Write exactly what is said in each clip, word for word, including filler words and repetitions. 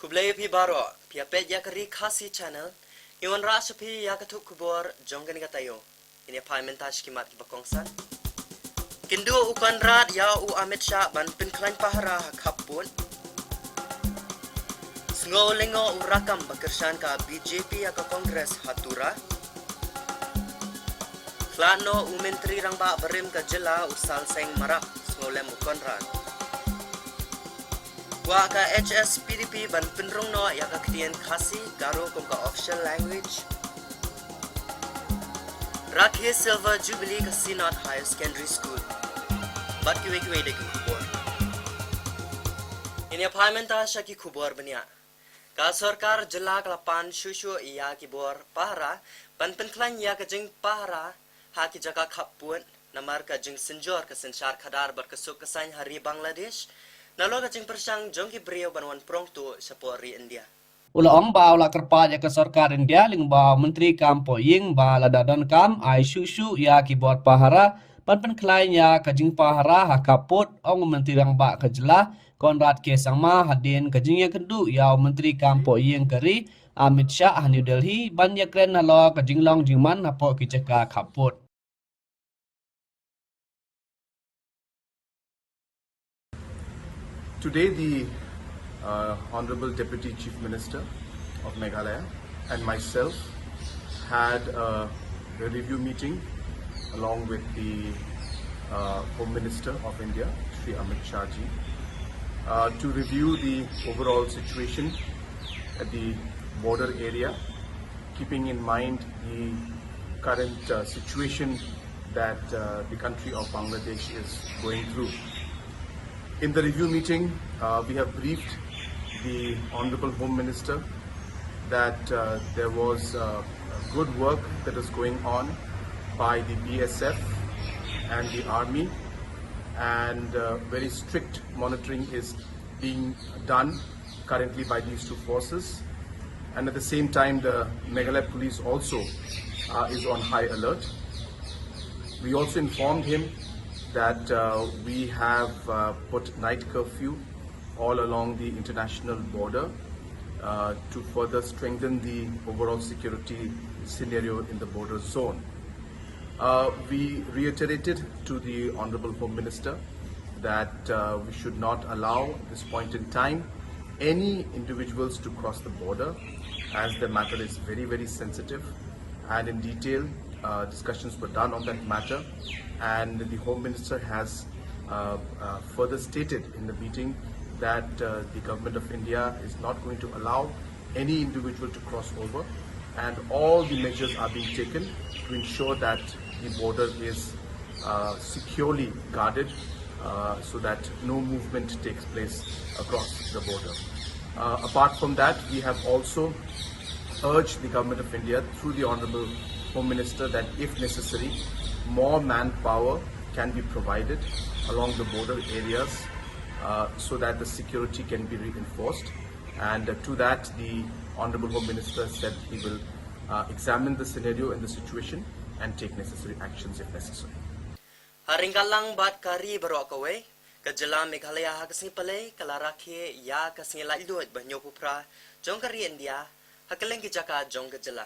Khublei ïa phi baroh, phi ïa peit ïa ka Ri Khasi Channel. Ngi wanrah sha phi ïa ka thup khubor jong kane ka taïew. Ngin ïa phai mynta sha ki mat kiba kongsan. Kynduh u Conrad ïa u Amit Shah ban pynkhlaiñ pahara ha khappud. Sngew lyngngoh u rakam ba kyrshan ka B J P ïa ka Congress ha Tura. Khlad noh u Myntri Rangbah barim ka jylla u Salseng Marak, sngew lem u Conrad. Kwah ka H S P D P ban pynrung noh ïa ka ktien Khasi Garo kum ka official language. Rakhe Silver Jubilee ka Synod Higher Secondary School. Bad kiwei kiwei de ki khubor. Ngin ïa phai mynta sha ki khubor bniah. Ka sorkar jylla ka la pan shuh shuh ïa ki bor pahara ban pynkhlaiñ ïa ka jingpahara ha ki jaka khappud namar ka jingsynjor ka synshar khadar bad ka suk ka saiñ ha ri Bangladesh, nalor ka jingpyrshang jong ki briew ban wan prong tuh shapoh ri India. U la ong ba u la kyrpad ïa ka sorkar India lyngba u Myntri Kam Pohïing ba lada donkam ai shuh shuh ïa ki bor pahara ban pynkhlaiñ ïa ka jingpahara ha khappud, ong u Myntri Rangbah ka jylla Conrad K Sangma hadien ka jingïakynduh ïa u Myntri Kam Pohïing ka ri Amit Shah ha New Delhi ban ïakren halor ka jinglong jingman hapoh ki jaka khappud. Today, the uh, Honorable Deputy Chief Minister of Meghalaya and myself had a, a review meeting along with the uh, Home Minister of India, Shri Amit Shah ji, uh, to review the overall situation at the border area, keeping in mind the current uh, situation that uh, the country of Bangladesh is going through. In the review meeting, uh, we have briefed the Honorable Home Minister that uh, there was uh, good work that is going on by the B S F and the army, and uh, very strict monitoring is being done currently by these two forces. And at the same time, the Meghalaya police also uh, is on high alert. We also informed him that uh, we have uh, put night curfew all along the international border uh, to further strengthen the overall security scenario in the border zone. Uh, we reiterated to the Honorable Home Minister that uh, we should not allow at this point in time any individuals to cross the border, as the matter is very, very sensitive, and in detail uh, discussions were done on that matter, and the Home Minister has uh, uh, further stated in the meeting that uh, the Government of India is not going to allow any individual to cross over, and all the measures are being taken to ensure that the border is uh, securely guarded uh, so that no movement takes place across the border. Uh, apart from that, we have also urged the Government of India through the Honorable Home Minister that if necessary, more manpower can be provided along the border areas uh, so that the security can be reinforced. And uh, to that, the Honorable Home Minister said he will uh, examine the scenario and the situation and take necessary actions if necessary. Ha ryngkat lang bad ka ri baroh kawei, ka jylla Meghalaya ha ka sngi Palei ka la rakhe ïa ka sngi laitluid ba hynñiewphew phra jong ka ri India ha kylleng ki jaka jong ka jylla.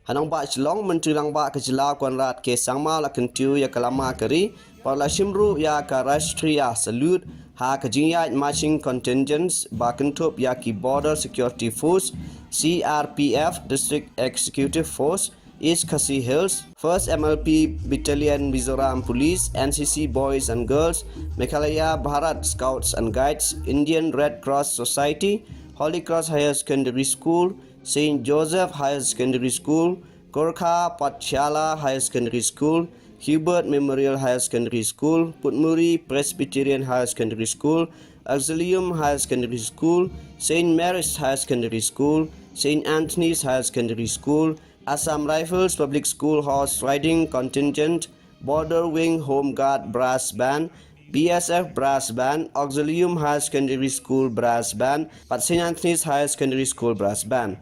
Ha nongbah Shillong, Myntri Rangbah ka jylla Conrad K Sangma la kyntiew ïa ka lama ka ri bad la shim ruh ïa ka Rashtriya Salute ha ka jingïaid marching contingents ba kynthup ïa ki Border Security Force, C R P F, District Executive Force, East Khasi Hills, First M L P Battalion, Mizoram Police, N C C Boys and Girls, Meghalaya Bharat Scouts and Guides, Indian Red Cross Society, Holy Cross Higher Secondary School, Saint Joseph Higher Secondary School, Gorkha Pathshala Higher Secondary School, Hubert Memorial Higher Secondary School, Putmuri Presbyterian Higher Secondary School, Auxilium Higher Secondary School, Saint Mary's Higher Secondary School, Saint Anthony's Higher Secondary School, Assam Rifles Public School Horse Riding Contingent, Border Wing Home Guard Brass Band, B S F Brass Band, Auxilium Higher Secondary School Brass Band, bad Saint Anthony's Higher Secondary School Brass Band.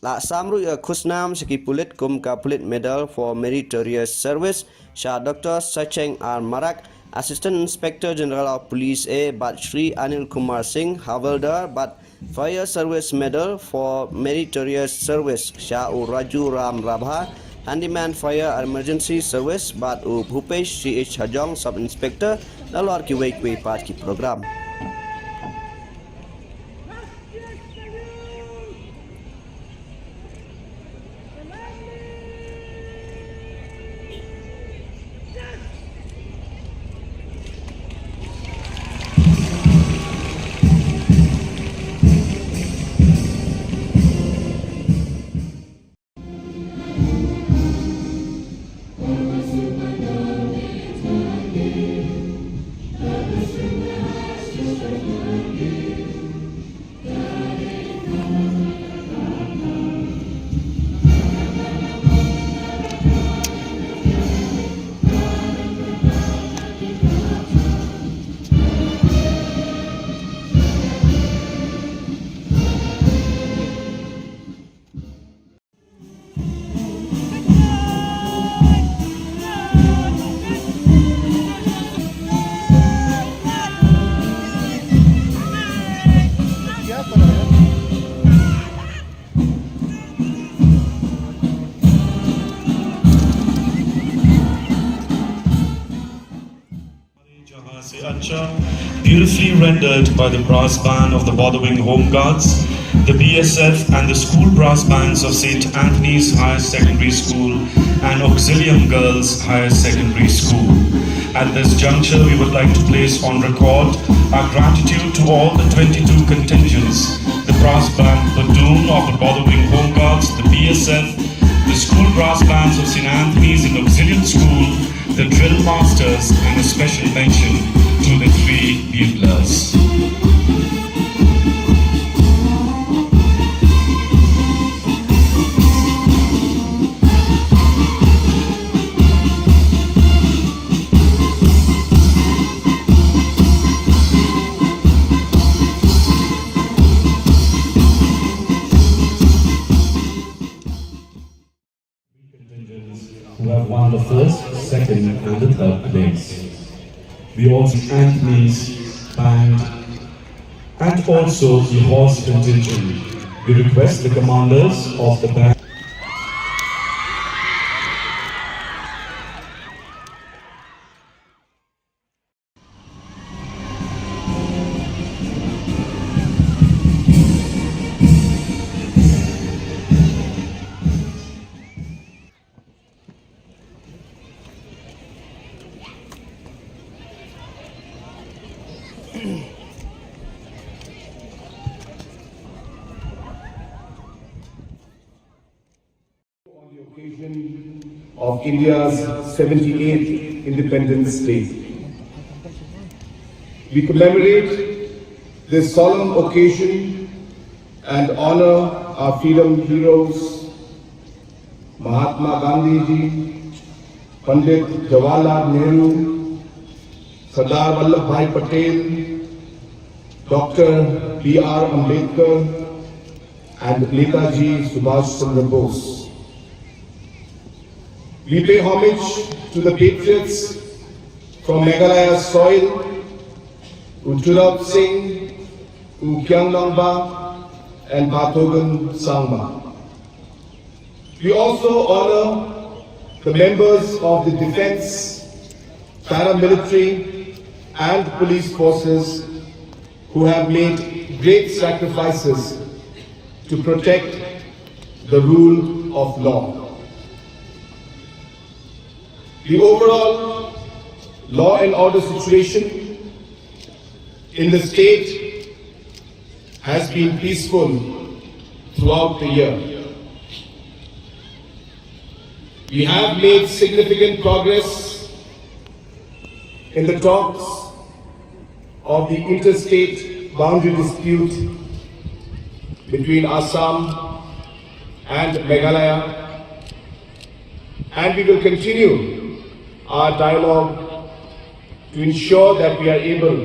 La sam ruh ïa ka khusnam sha ki pulit kum ka Pulit Medal for Meritorious Service sha Doctor Sacheng R Marak, Assistant Inspector General of Police A bad Shri Anil Kumar Singh, Havildar bad Fire Service Medal for Meritorious Service sha u Raju Ram Rabha, Handyman Fire Emergency Service bad u Bhupesh C H Hajong, Sub Inspector, nalor kiwei kiwei pat ki program. Beautifully rendered by the brass band of the Bordawing Home Guards, the B S F and the school brass bands of Saint Anthony's Higher Secondary School and Auxilium Girls Higher Secondary School. At this juncture, we would like to place on record our gratitude to all the twenty-two contingents, the brass band platoon of the Bordawing Home Guards, the B S F, the school brass bands of Saint Anthony's and Auxilium School, the drill masters, and a special mention to the three buglers. Contingents who have won the first, second, and the third place. We also Anthony's band and also the horse contingent. We request the commanders of the band. On the occasion of India's seventy-eighth Independence Day, we commemorate this solemn occasion and honor our freedom heroes, Mahatma Gandhi ji, Pandit Jawaharlal Nehru, Sardar Vallabhbhai Patel, Doctor B R Ambedkar, and Netaji Subhash Chandra Bose. We pay homage to the patriots from Meghalaya soil, U Tirot Sing, U Kiang Nangbah, and Bah Thogen Sangma. We also honor the members of the defense, paramilitary, and police forces who have made great sacrifices to protect the rule of law. The overall law and order situation in the state has been peaceful throughout the year. We have made significant progress in the talks of the interstate boundary dispute between Assam and Meghalaya, and we will continue our dialogue to ensure that we are able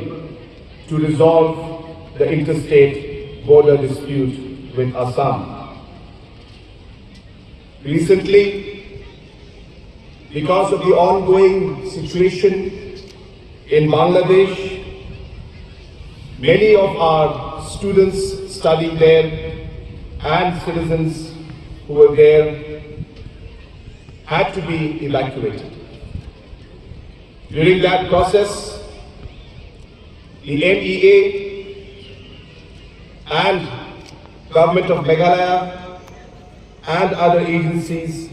to resolve the interstate border dispute with Assam. Recently, because of the ongoing situation In Bangladesh, many of our students studying there and citizens who were there had to be evacuated. During that process, the M E A and Government of Meghalaya and other agencies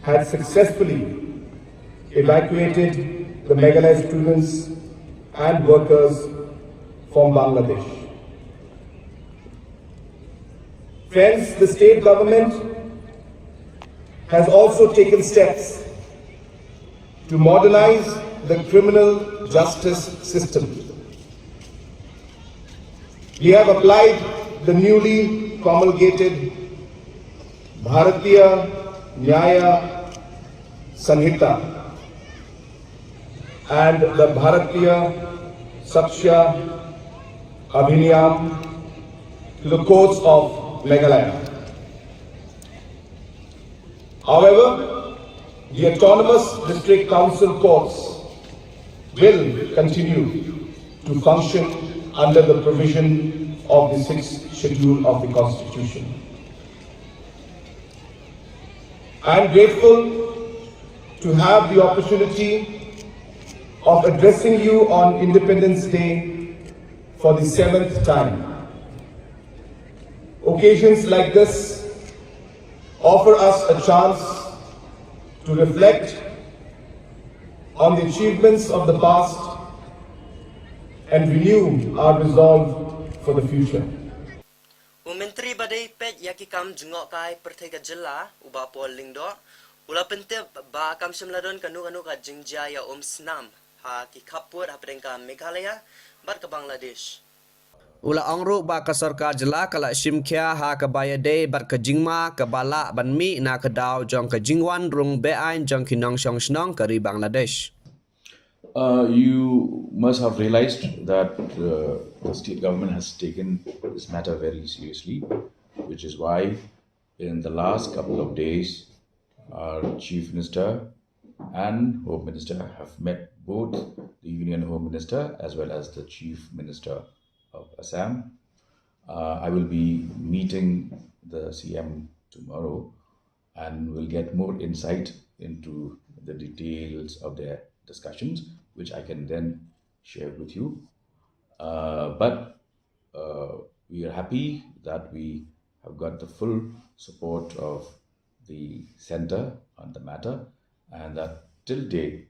had successfully evacuated the Meghalaya students and workers from Bangladesh. Friends, the state government has also taken steps to modernize the criminal justice system. We have applied the newly promulgated Bharatiya Nyaya Sanhita and the Bharatiya Sakshya Adhiniyam to the courts of Meghalaya. However, the Autonomous District Council courts will continue to function under the provision of the sixth schedule of the Constitution. I am grateful to have the opportunity of addressing you on Independence Day for the seventh time. Occasions like this offer us a chance to reflect on the achievements of the past and renew our resolve for the future. U Myntri ba dei peit ïa ki kam jngohkai pyrthei ka jylla, u Bah Paul Lyngdoh, u la pyntip ba kam shym la don kano kano ka jingjia ïa um snam ha ki khappud hapdeng ka Meghalaya bad ka Bangladesh. U la ong ruh ba ka sorkar jylla ka la shim khia ha kaba ïadei bad ka jingma kaba lah ban mih na ka daw jong ka jingwan rung be-aiñ jong ki nongshong shnong ka ri Bangladesh. Uh, you must have realized that uh, the state government has taken this matter very seriously, which is why in the last couple of days, our Chief Minister and Home Minister have met both the Union Home Minister as well as the Chief Minister of Assam. Uh, I will be meeting the C M tomorrow and we'll get more insight into the details of their discussions, which I can then share with you. Uh, but uh, we are happy that we have got the full support of the center on the matter, and that till date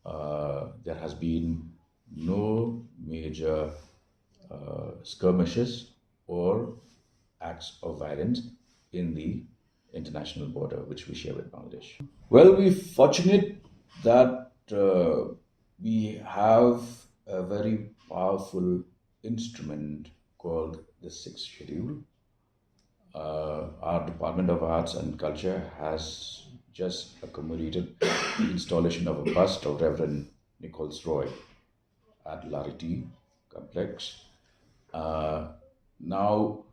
uh, there has been no major uh, skirmishes or acts of violence in the international border which we share with Bangladesh. Well, we're fortunate that uh, we have a very powerful instrument called the Sixth Schedule. Uh, our Department of Arts and Culture has just accommodated the installation of a bust of Reverend Nichols Roy at Lariti Complex. Uh, now,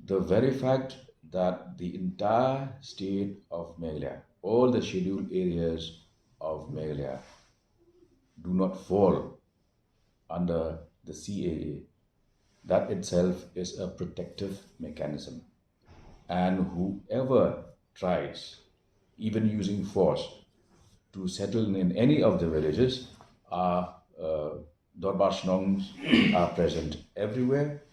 the very fact that the entire state of Meghalaya, all the scheduled areas of Meghalaya, do not fall under the C A A, that itself is a protective mechanism. And whoever tries, even using force, to settle in any of the villages, our uh, Dorbar Shnongs are present everywhere.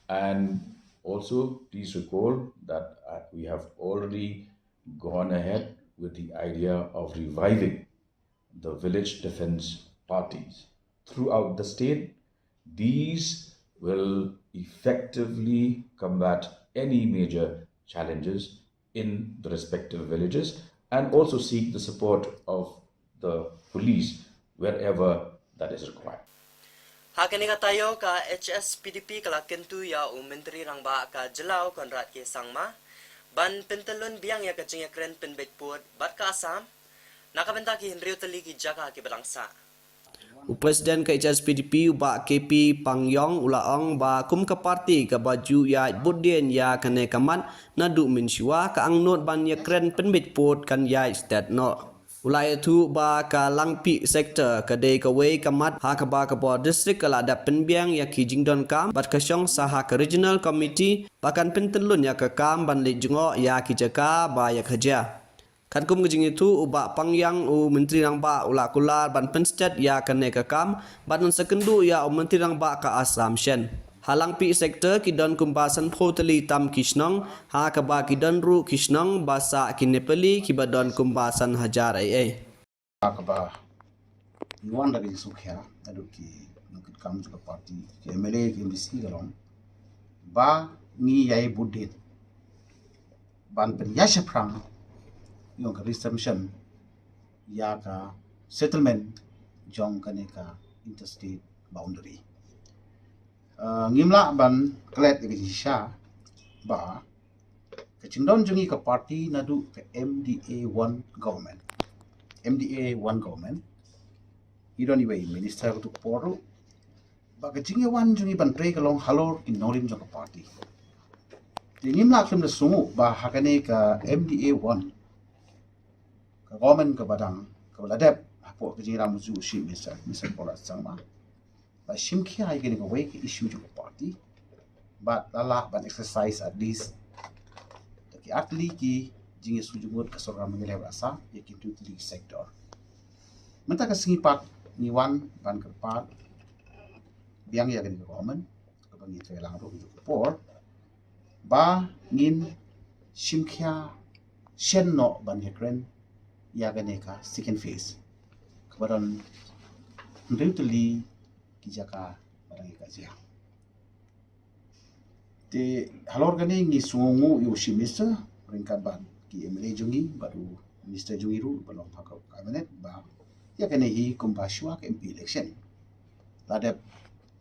And also, please recall that uh, we have already gone ahead with the idea of reviving the village defense parties throughout the state. These will effectively combat any major challenges in the respective villages and also seek the support of the police wherever that is required. Ha kane ka taïew ka H S P D P ka la kyntu ïa u Myntri Rangbah ka jylla u Conrad K Sangma ban pyntyllun biang ïa ka jingïakren pynbeit pud bad ka Assam na ka bynta ki hynriew tylli ki jaka kiba dang sah. U President ka H S P D P u Bah K P Pangiong u la ong ba kum ka party kaba ju ïaid bud dien ïa kane ka mat naduh mynshuwa ka angnud ban ïakren pynbeit pud kan ïaid stet noh. U la ïathuh ba ka Langpih sector ka dei kawei ka mat ha kaba ka bor district ka la dep pynbiang ïa ki jingdonkam bad ka shong sa ha ka regional committee ba kan pyntyllun ïa ka kam ban leit jngoh ïa ki jaka ba ïa ka jia. Katkum ka jingïathuh u Bah Pangyang, u Myntri Rangbah u la kular ban pynstet ïa kane ka kam bad un sa kynduh ïa u Myntri Rangbah ka Assam shen. Ha Langpih sector ki don kumba sanphew tylli tam ki shnong, ha kaba ki don ruh ki shnong ba sah ki Nepali kiba don kumba san hajar ei ei. Kaba ngi wan da ka jingsngewkhia naduh ki nongkitkam jong ka party, ki M L A, ki M D C ka long ba ngi ïai bud dien ban pynïaid shaphrang ïa ka resumption ïa ka settlement jong kane ka interstate boundary. Uh, ngim lah ban klet ïa ka jingshisha ba ka jingdon jong ngi ka party naduh ka M D A one government. M D A one government. I don iwei minister ka tu ka por ruh. Ba ka jingïawan jong ngi ban trei ka long halor ki nongrim jong ka party. Te ngim lah khlem da sngew ba ha kane ka M D A one ka government kaba dang kaba la dep hapoh ka jingïalam u Chief Minister, Mister Conrad Sangma, ba shim khia ïa kane kawei ka issue jong ka party. Bad la lah ban exercise at least da ki ar tylli ki jingïasngew jingmut ka sorkar Meghalaya bad Assam ïa ki tu tylli ki sector. Mynta ka sngi pat ngi wan ban kyrpad biang ïa kane ka government kaba ngi trei lang ruh ka por ba ngin shim khia shen noh ban ïakren ïa kane ka second phase kaba don hynriew tylli ki jaka ba dang ïa ka jia. Te halor kane ngi sngewnguh ïa u Chief Minister ryngkat bad ki M L A jong ngi bad u Minister jong ngi ruh ba long ha ka cabinet ba ïa kane hi kumba shuwa ka M P election la dep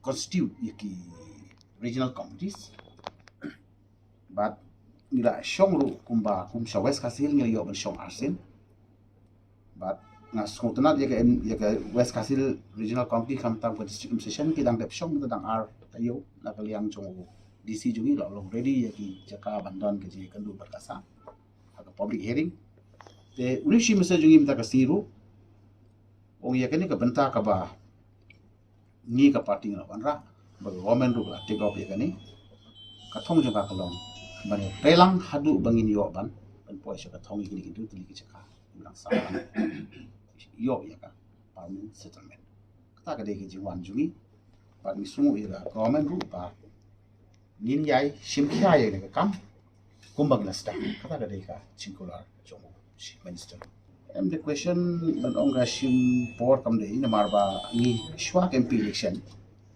constitute ïa ki regional committees. Bad ngi la shong ruh kumba kum sha West Khasi Hills ngi la ïoh ban shong arsien. Bad nga sngewtynnat ïa ka em, ïa ka West Khasi Hills Regional Committee khamtam ka District Administration ki dang dep shong mynta dang ar taïew na ka liang jong u D C jong ngi la long ready ïa ki jaka ban don ka jingïakynduh bad ka sa ha ka public hearing. Te u Chief Minister jong ngi mynta ka sngi ruh u ong ïa kane ka bynta kaba ngi ka party ngi la wanrah ba ka government ruh la take up ïa kane. Ka thong jong ka ka long ban ïa peilang haduh ba ngin ïoh ban ban poi sha ka thong ïa kine ki tu tylli ki jaka. Ngi dang sa ban ïoh ïa ka permanent settlement. Kata ka dei ka jingwan jong ngi bad ngi sngew ïa ka government ruh ba ngin ïai shim khia ïa kane ka kam kumba ngi la sdang. Kata ka dei ka jingkular jong u Chief Minister. Em de question ban ong ka shim por kam dei namar ba ngi shuwa ka M P election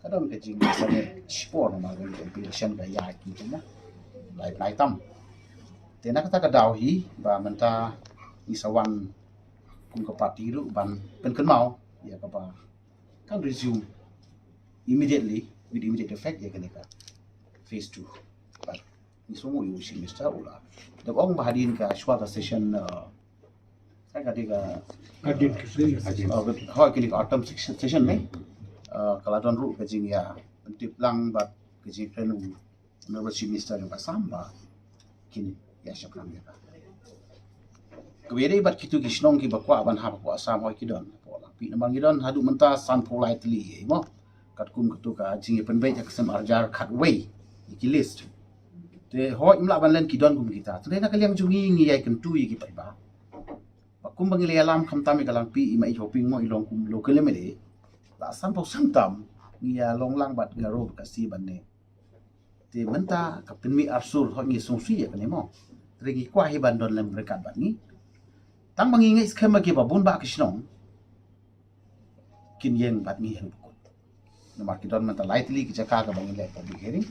ka don ka jingïasangeh shipor namar ka M P election ka ïaid mynta na lai bnai tam. Te na kata ka daw hi ba mynta ngi sa wan kum ka party ruh ban pynkynmaw ïa kaba kan resume immediately, with immediate effect ïa kane ka phase two. Bad ngi sngew ïa u Chief Minister u la dep ong ba hadien ka shuwa ka session, uh, ka ka dei ka Hadien ka session. Uh, ka, hoi, kine ka autumn session, session ne, uh, ka la don ruh ka jingïa pyntip lang bad ka jingkren u Honorable Chief Minister jong ka Assam ba kin ïa shaphrang ïa ka. Kaba ïadei bad kitu ki shnong kiba kwah ban hap hapoh Assam hoi ki don hapoh Langpih namar ngi don haduh mynta sanphew lai tylli ïa i mo. Katkum katu ka jingïapynbeit ha ka snem arhajar khatwei ïa ki list. Te hoi im lah ban len ki don kum kita. Te na ka liang jong ngi ngi ïai kyntu ïa ki paidbah. Ba kumba ngi la ïalam khamtam ïa ka Langpih i ma i Hoping mo i long kum local M L A. La sanphew snem tam ngi ïa long lang bad Garo bad Khasi ban ne. Te mynta ka pynmih arsur hoi ngi sngewsih ïa kane mo. Te ngi kwah hi ban don lem ryngkat bad ngi. Tang ba ngi ngeit skhem ba kiba bun ba ki shnong kin ïeng bad ngi ha kut. Namar ki don mynta lai tylli ki jaka kaba ngin leh public hearing.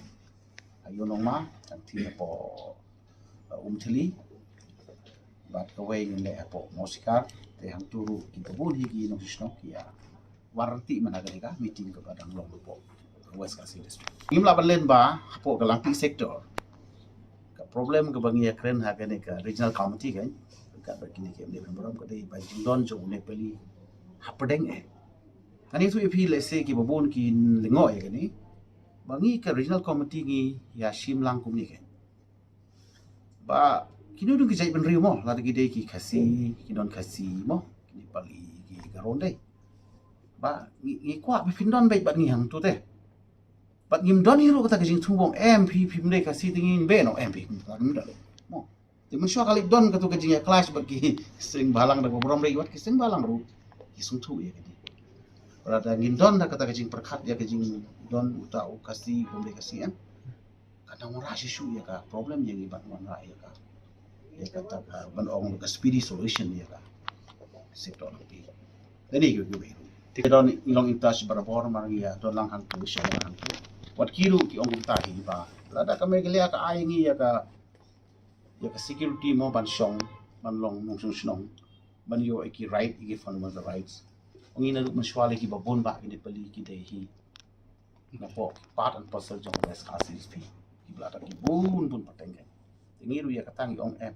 Ha Ïew Nongma, tang ti hapoh, uh, Umthli. Bad kawei ngin leh hapoh Mawsikar. Te hangtu ruh kiba bun hi ki nongshong shnong ki ïa wan ryntih mynta kane ka meeting kaba dang long hapoh West Khasi District. Ngim lah ban len ba hapoh ka Langpih sector ka problem kaba ngi ïa kren ha kane ka regional committee kan, ka ba kine ki M L A ban burom ka dei ba jingdon jong u Nepali hapdeng eh. Kane tu ïa phi lehse kiba bun ki lyngngoh ïa kane ba ngi ka regional committee ngi ïa shim lang kumne kan. Ba kino dong ki jait bynriew mo, lada ki dei ki Khasi, ki don Khasi mo, Nepali ki ka ron dei. Ba ngi, ngi kwah ba phin don beit bad ngi hangto te. Bad ngim don hi ruh kata ka jingthmu ba ong em phi phim dei Khasi te ngin beh noh, em phi phim don, ngim don. Mo. Te mynshuwa ka leit don kato ka jingïa clash bad ki seng bhalang da ka burom dei, bad ki seng bhalang ruh ki sngewthuh ïa kane. Lada ngin don da kata ka jingpyrkhat ïa ka jingdon uta u Khasi bym dei Khasi, em. Ka nang wanrah shisha ïa ka problem ïa ngi ban wanrah ïa ka, ïa kata ka ban ong ka speedy solution ïa ka sector lang pi. Dei ni ki ki. Te don, ngi long in touch barabor, mar ngi ïa don lang hangto, sha lang hangto. Wat ki ruh ki ong kumta hi ba lada ka Meghalaya ka ai ngi ïa ka, ïa ka security mo ban shong, ban long nongshong shnong, ban ïoh ïa ki right, ïa ki fundamental rights. Ong ngi naduh mynshuwa lei kiba bun bah ki Nepali ki dei hi napoh part and parcel jong West Khasi Hills phi. Kiba la dap ki bun bun pateng kan. Te ngi ruh ïa kata ngi ong em.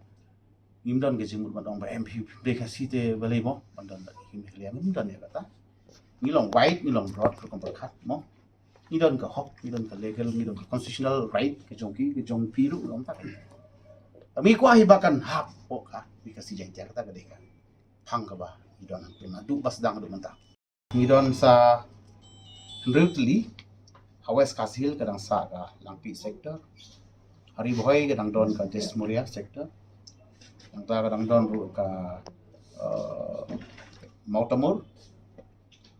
Ngim don ka jingmut ban ong ba em phi dei Khasi te balei mo ban don da ki Meghalaya, ngim don ïa kata. Ngi long wide, ngi long broad, ka rukom pyrkhat mo. Ngi don ka hok, ngi don ka legal, ngi don ka constitutional right ka jong ki, ka jong phi ruh long ta. Ngi kwah hi ba kan hap poh ka, ngi ka si jai kata ka dei ka phang kaba ngi don hangto naduh ba sdang haduh mynta. Ngi don sa hynriew tylli ha West Khasi Hills, ka dang sah ka Langpih sector. Ha Ri Bhoi ka dang don ka Jeshmuria sector. Nangta ka dang don ruh ka, eh, Mawtamur,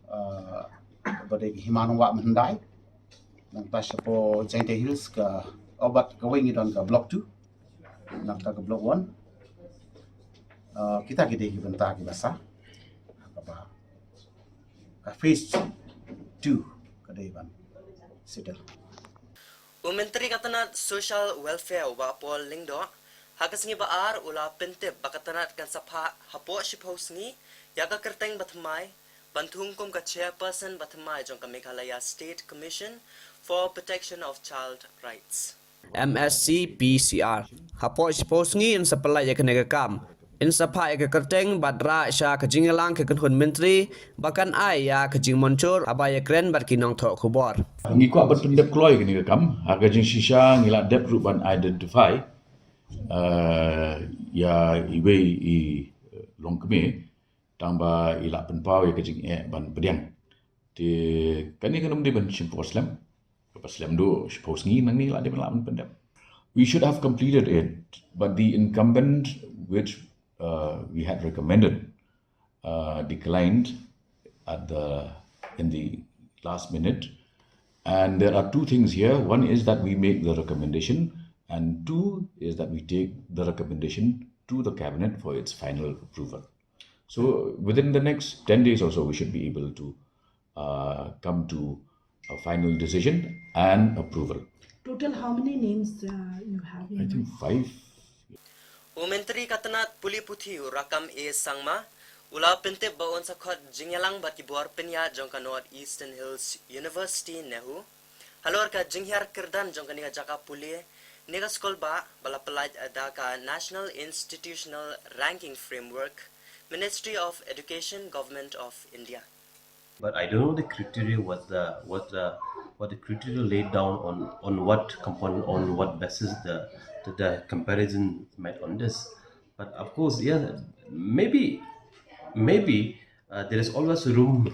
eh, ba dei ka Hima Nongwah Myndai. Nangta shapoh Jaintia Hills ka, oh, bad kawei ngi don ka Block two. Nangta ka Block one. Eh, kita ki dei ki bynta kiba sah. Kaba ka phase two ka dei ban settle. U Myntri ka tnat Social Welfare u Bah Paul Lyngdoh ha ka sngi ba ar u la pyntip ba ka tnat kan sa phah hapoh shiphew sngi ïa ka kyrteng ba thymmai ban thung kum ka chairperson ba thymmai jong ka Meghalaya State Commission for Protection of Child Rights, M S C P C R. Hapoh shiphew sngi yn sa pynlait ïa kane ka kam. Yn sa phah ïa ka kyrteng bad rah sha ka jingïalang ka kynhun myntri ba kan ai ïa ka jingmynjur haba ïakren bad ki nongthoh khubor. Ngi kwah ban pyndep kloi kane ka kam, ha ka jingshisha ngi la dep ruh ban identify, eh, ïa iwei i, eh, longkmie, tang ba i la pynpaw ïa ka jingeh ban pdiang. Te kane kan ym dei ban shim por slem. Kaba slem duh shiphew sngi nangne la dei ban lah ban pyndep. We should have completed it, but the incumbent, which, uh, we had recommended, uh, declined at the, in the last minute. And there are two things here. One is that we make the recommendation, and two is that we take the recommendation to the cabinet for its final approval. So within the next ten days or so, we should be able to, uh, come to a final decision and approval. Total, how many names, uh, you have in mind? I think five. U Myntri ka tnat pule puthi u Rakkam A Sangma u la pyntip ba un sa khot jingïalang bad ki bor pynïaid jong ka North Eastern Hills University, NEHU, halor ka jinghiar kyrdan jong kane ka jaka pule ne ka skulbah ba la pynlait da ka National Institutional Ranking Framework, Ministry of Education, Government of India. But I don't know the criteria, what the, what the, what the criteria laid down on, on what component, on what basis the, the, the comparison made on this. But of course, yeah, maybe, maybe, uh, there is always room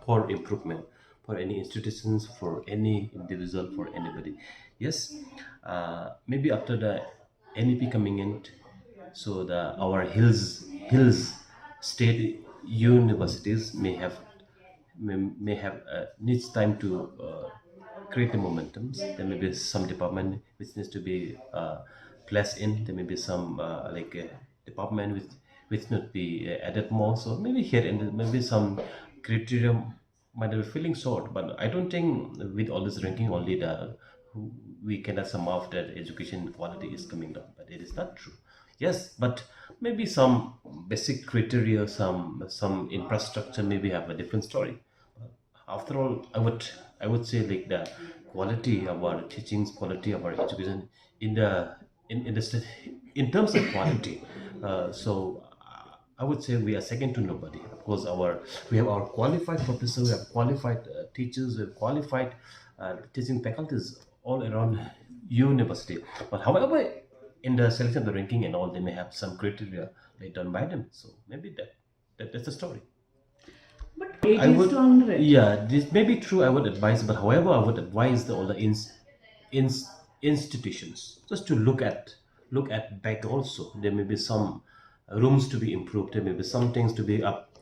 for improvement for any institutions, for any individual, for anybody. Yes, uh, maybe after the N E P coming in, so the, our hills, hills state universities may have, may, may have, uh, needs time to, uh, create the momentum. There may be some department which needs to be, uh, placed in. There may be some, uh, like, uh, department which, which not be, uh, added more. So maybe here and there may be some criteria might be feeling short, but I don't think with all this ranking only the, we cannot sum up that education quality is coming down. But it is not true. Yes, but maybe some basic criteria, some, some infrastructure maybe have a different story. After all, I would, I would say, like, the quality of our teachings, quality of our education in the, in, in the state, in terms of quality. Uh, so uh, I would say we are second to nobody. Of course, our, we have our qualified professors, we have qualified, uh, teachers, we have qualified, uh, teaching faculties all around university. But however, in the selection of the ranking and all, they may have some criteria laid down by them. So maybe that That, that's the story. But I it is would, two hundred. Yeah, this may be true. I would advise, but however, I would advise the, all the ins, ins, institutions just to look at look at back also. There may be some rooms to be improved. There may be some things to be up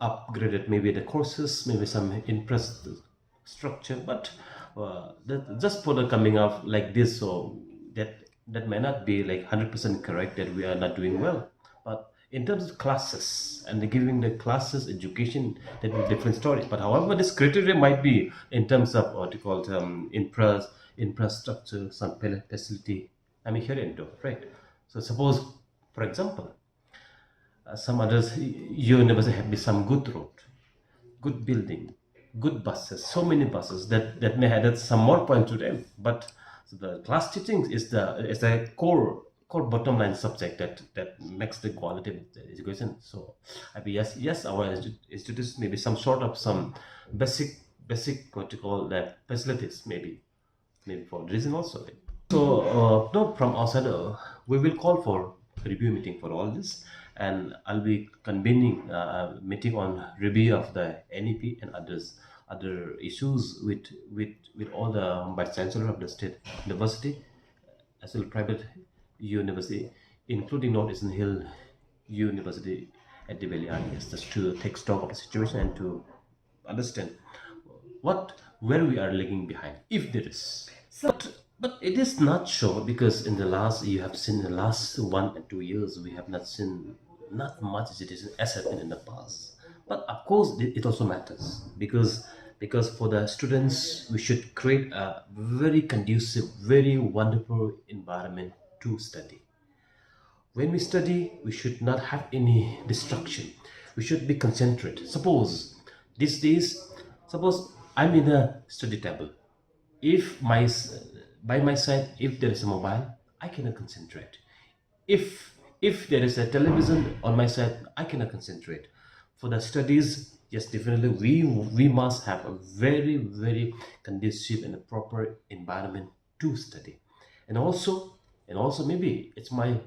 upgraded. Maybe the courses, maybe some infrastructure. But uh, that, just for the coming up like this, so that that may not be like hundred percent correct that we are not doing well. But in terms of classes and the giving the classes education, that is a different story. But however, this criteria might be in terms of what you call um, infra, infrastructure, some fa- facility. I mean, here and there, right? So suppose, for example, uh, some others university have be some good road, good building, good buses, so many buses that that may have added some more point to them. But the class teaching is the is the core core bottom line subject that that makes the quality of the education. So I mean, yes, yes, our institu- institutions may be some sort of some basic basic what you call the facilities maybe maybe for reason also. So uh, no, from outside uh, we will call for review meeting for all this, and I'll be convening uh, a meeting on review of the N E P and others other issues with with with all the vice chancellor of the state university as well private university, including North Eastern Hill University at the Valley R D S, just to take stock of the situation and to understand what where we are lagging behind, if there is. But but it is not sure because in the last you have seen the last one and two years we have not seen not much agitation as happened in the past. But of course it it also matters because because for the students we should create a very conducive, very wonderful environment to study. When we study, we should not have any distraction. We should be concentrated. Suppose these days, suppose I'm in a study table. If my s- by my side, if there is a mobile, I cannot concentrate. If if there is a television on my side, I cannot concentrate. For the studies, yes, definitely we we must have a very very conducive and a proper environment to study. And also, and also maybe it's my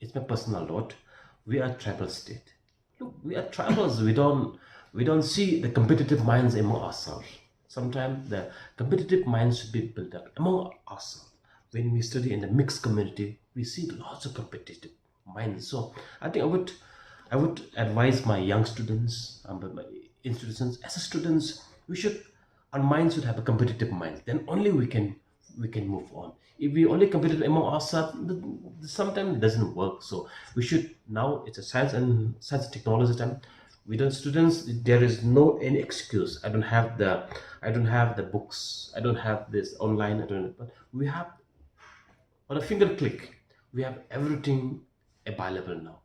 it's my personal note. We are tribal state. Look, we are tribals. We don't we don't see the competitive minds among ourselves. Sometimes the competitive minds should be built up among ourselves. When we study in the mixed community, we see lots of competitive minds. So I think I would I would advise my young students, um, but my institutions as a students, we should our minds should have a competitive mind. Then only we can we can move on. If we only compete among ourselves, th- th- sometimes it doesn't work. So we should now it's a science and science and technology time. We don't students. There is no any excuse. I don't have the I don't have the books. I don't have this online. I don't. But we have on a finger click. We have everything available now.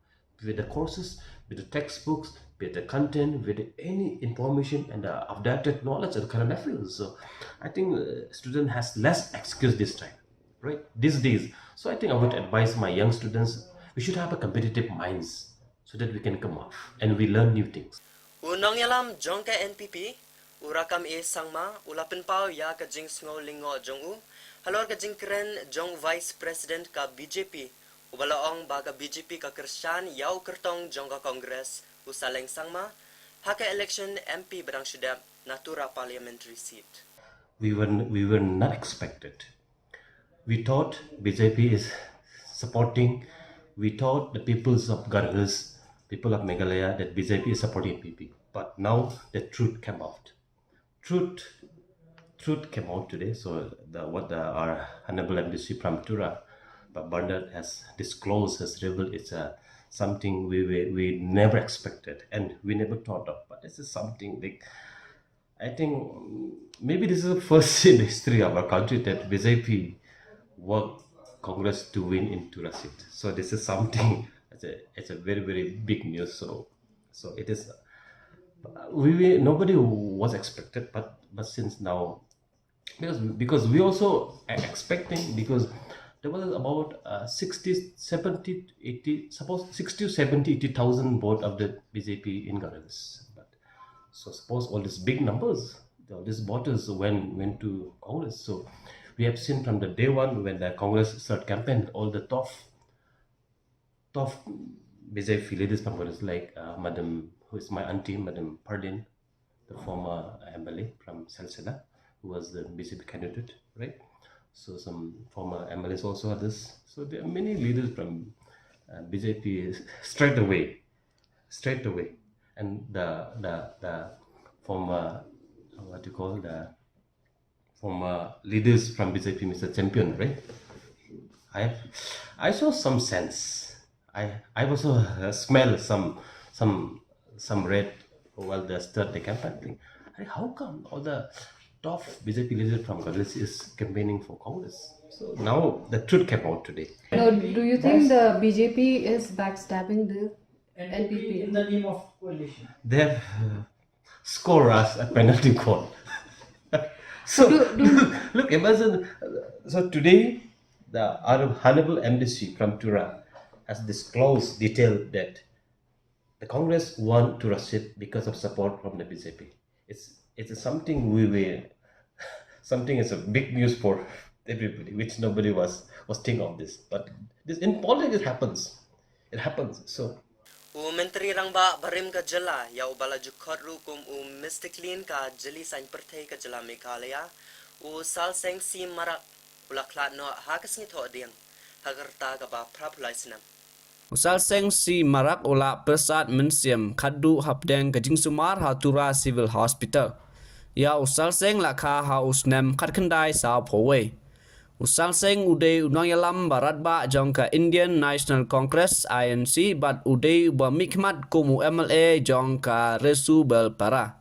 With the courses, with the textbooks, with the content, with any information and the updated knowledge of the current affairs. So I think uh, student has less excuse this time, right? These days. So I think I would advise my young students, we should have a competitive minds so that we can come up and we learn new things. U nongïalam jong ka N P P, u Rakkam A Sangma, u la pynpaw ïa ka jingsngew lyngngoh jong u halor ka jingkren jong u Vice President ka B J P, uba la ong ba ka B J P ka kyrshan ïa u kyrtong jong ka Congress, u Saleng Sangma, ha ka election M P ba dang shu dep na Tura Parliamentary Seat. We were we were not expected. We thought B J P is supporting. We thought the peoples of Garo Hills, people of Meghalaya, that B J P is supporting N P P. But now the truth came out. Truth, truth came out today. So the, what the, our honorable M D C from Tura, but Bernard has disclosed, has revealed, it's a something we, we we never expected and we never thought of. But this is something like I think mm, maybe this is the first in the history of our country that B J P worked Congress to win in Tura seat. So this is something it's a it's a very very big news. So so it is uh, we, we nobody was expected, but but since now because because we also a- expecting because there was about uh, sixty, seventy, eighty, suppose sixty, seventy, eighty thousand vote of the B J P in Garo Hills. But so suppose all these big numbers, all these voters went went to Congress. So we have seen from the day one when the Congress started campaign, all the tough tough B J P leaders from Congress, like uh, Madam, who is my auntie, Madam Pardin, the former M L A from Silsila, who was the B J P candidate, right? So some former M L As also are this. So there are many leaders from uh, B J P straight away, straight away, and the the the former, what you call, the former leaders from B J P, Mister Champion, right? I I saw some sense. I I also uh, smell some some some red while they start the campaign thing. Hey, how come all the top B J P leaders from Congress is campaigning for Congress? So now the truth came out today. No, do you think the B J P is backstabbing the N P P? In the name of coalition. They have uh, score us a penalty goal. So Do- do- look, look, imagine. Uh, so today, the Honorable M D C from Tura has disclosed detail that the Congress won Tura seat because of support from the B J P. It's it's something we were something is a big news for everybody, which nobody was was think of this. But this in politics it happens. It happens. So U Myntri Rangbah barim ka jylla ïa uba la ju khot ruh kum u Mister Clean ka jylliew saiñ pyrthei ka jylla Meghalaya, u Salseng C Marak, u la khlad noh ha ka sngi Thohdieng ha ka rta kaba phra phew lai snem. U Salseng C Marak u la pyrsad mynsiem khatduh hapdeng ka jingsumar ha Tura Civil Hospital. Ïa u Salseng la kha ha u snem khatkhyndai saw phew wei. U Salseng u dei u nongïalam ba radbah jong ka Indian National Congress, I N C, bad u dei uba mihkhmat kum u M L A jong ka Resubelpara.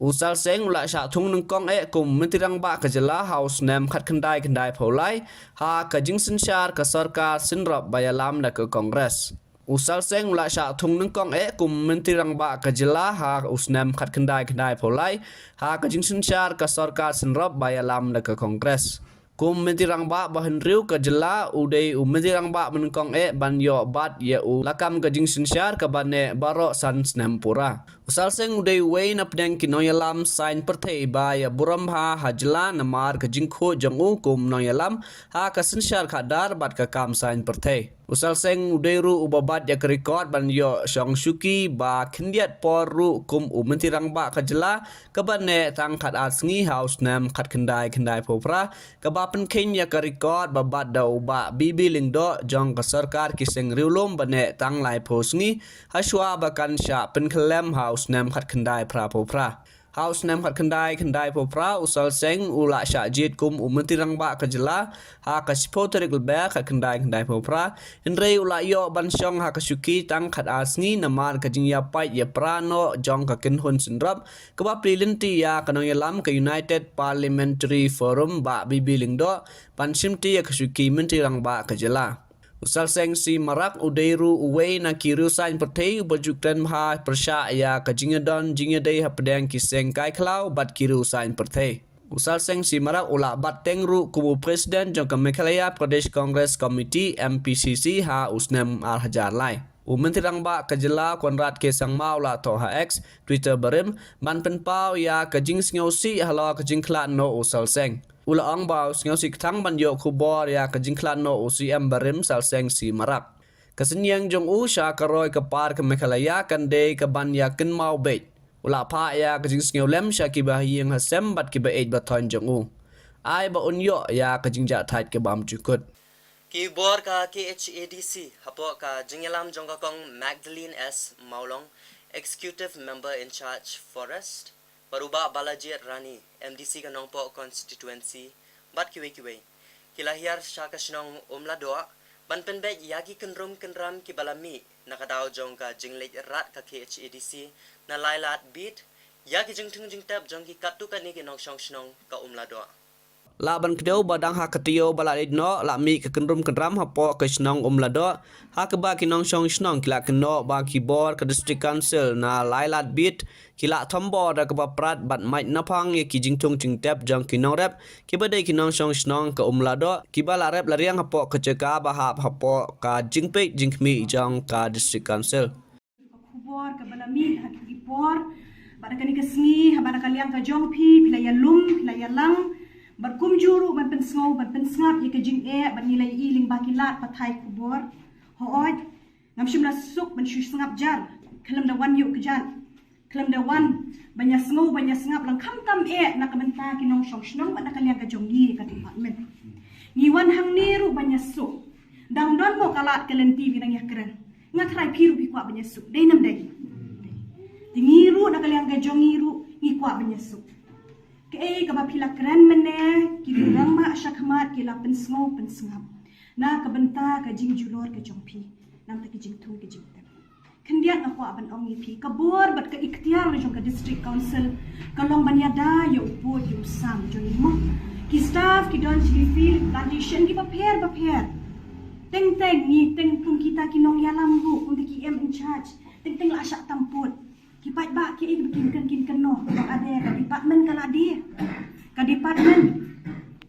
U Salseng u la shah thung nyngkong eh kum Myntri Rangbah ka jylla ha u snem khatkhyndai khyndai phew lai ha ka jingsynshar ka sorkar synrop ba ïalam da ka Congress. U Salseng u la shah thung nyngkong eh kum Myntri Rangbah ka jylla ha u snem khatkhyndai khyndai phew lai ha ka jingsynshar ka sorkar synrop ba ïalam da ka Congress. Kum Myntri Rangbah ba hynriew ka jylla, u dei u Myntri Rangbah ba nyngkong eh ban ïoh bat ïa u lakam ka jingsynshar kaba neh baroh san snem pura. U Salseng u dei uwei na pdeng ki nongïalam saiñ pyrthei ba ïa burom bha ha jylla namar ka jingkhuid jong u kum nongïalam ha ka synshar khadar bad ka kam saiñ pyrthei. U Salseng u dei ruh uba bat ïa ka record ban ïoh shong shuki ba khyndiat por ruh kum u Myntri Rangbah ka jylla kaba neh tang khatar sngi ha u snem khatkhyndai khyndai phew phra, kaba pynkheiñ ïa ka record ba bat da u Bah B B Lyngdoh jong ka sorkar ki seng riewlum ba neh tang lai phew sngi hashwa ba kan shah pynkhyllem ha u snem khatkhyndai phra phew phra. Ha u snem khatkhyndai khyndai phew phra u Salseng u la shah jied kum u Myntri Rangbah ka jylla ha ka shiphew tarik Lber khatkhyndai khyndai phew phra, hynrei u la ïoh ban shong ha ka shuki tang khatar sngi namar ka jingïapait ïapra noh jong ka kynhun synrop kaba plie lynti ïa ka nongïalam ka United Parliamentary Forum Bah B B Lyngdoh ban shimti ïa ka shuki Myntri Rangbah ka jylla. U Salseng C Marak u dei ruh uwei na ki riewsaiñ pyrthei uba ju kren bha pyrshah ïa ka jingïadon jingïadei hapdeng ki seng kai khlaw bad ki riewsaiñ pyrthei. U Salseng C Marak u la bat teng ruh kum u President jong ka Meghalaya Pradesh Congress Committee, M P C C, ha u snem ar hajar lai. U Myntri Rangbah ka jylla Conrad K Sangma u la thoh ha X, Twitter barim, ban pynpaw ïa ka jingsngewsih halor ka jingkhlad noh u Salseng. U la ong ba u sngewsih kthang ban ïoh khubor ïa ka jingkhlad noh u C M barim Salseng C Marak. Ka synñiang jong u sha ka roi ka par ka Meghalaya kan dei ka ban ïa kynmaw beit. U la phah ïa ka jingsngewlem sha kiba ha ïing ha sem bad kiba ïeit ba thoiñ jong u. Ai ba un ïoh ïa ka jingjahthait ka bymjukut. Ki bor ka K H A D C hapoh ka jingïalam jong ka Kong Magdalene S Mawlong, Executive Member in Charge Forest, bad u Bah Balajied Rani, M D C ka Nongpoh Constituency, bad kiwei kiwei, ki la hiar sha ka shnong Umladoh ban pynbeit ïa ki kynrum kynram kiba la mih na ka daw jong ka jingleit rat ka K H A D C na Lailad Beat ïa ki jingthung jingtep jong ki katto katne ki nongshong shnong ka Umladoh. Lah ban kdew ba dang ha ka taïew ba la leit noh la mih ka kynrum kynram hapoh ka shnong Umladoh, ha kaba ki nongshong shnong ki la kynnoh ba ki bor ka District Council na Lailad Beat ki la thombor da kaba prat bad mait naphang ïa ki jingthung jingtep jong ki nongrep kiba dei ki nongshong shnong ka Umladoh kiba la rep la riang hapoh ka jaka ba hap hapoh ka jingpeit jingkhmih jong ka District Council. Ka khubor kaba la mih ha ki por bad ha kane ka sngi haba na ka liang ka jong phi, phi la ïalum, phi la ïalang bad kumjuh ruh ban pynsngew ban pynsngap ïa ka jingeh bad ngi la ïohi lyngba ki lad pathai khubor. Hooid, Ngam shym la suk ban shu sngap jar, khlem da wan ïuh kjat, khlem da wan ban ïa sngew ban ïa sngap lang, khamtam eh na ka bynta ki nongshong shnong bad na ka liang ka jong ngi ka department. Ngi wan hangne ruh ban ïa suk. Dang don mo ka lad ka lynti ba nang ïa kren. Nga tharai phi ruh phi kwah ban ïa suk. Dei nam dei? Te ngi ruh na ka liang ka jong ngi ruh ngi kwah ban ïa suk. Kaei kaba phi la kren mynne, ki rangbah shakhmat ki la pynsngew pynsngap na ka bynta ka jingjulor ka jong phi, namar ka jingthung ka jingtep. Khyndiat nga kwah ban ong ïa phi, ka bor bad ka iktiar jong ka District Council ka long ban ïada ïa u pud ïa u sam jong ngi mo. Ki staff ki don sha ki field plantation kiba pher bapher. Teng teng ngi teng kum kita ki nongïalam ruh, kum kita ki em in charge, teng teng la shah tam pud. Ki paidbah kiei kiba kin kren kin kren noh, ka ade ka department ka la die. Ka department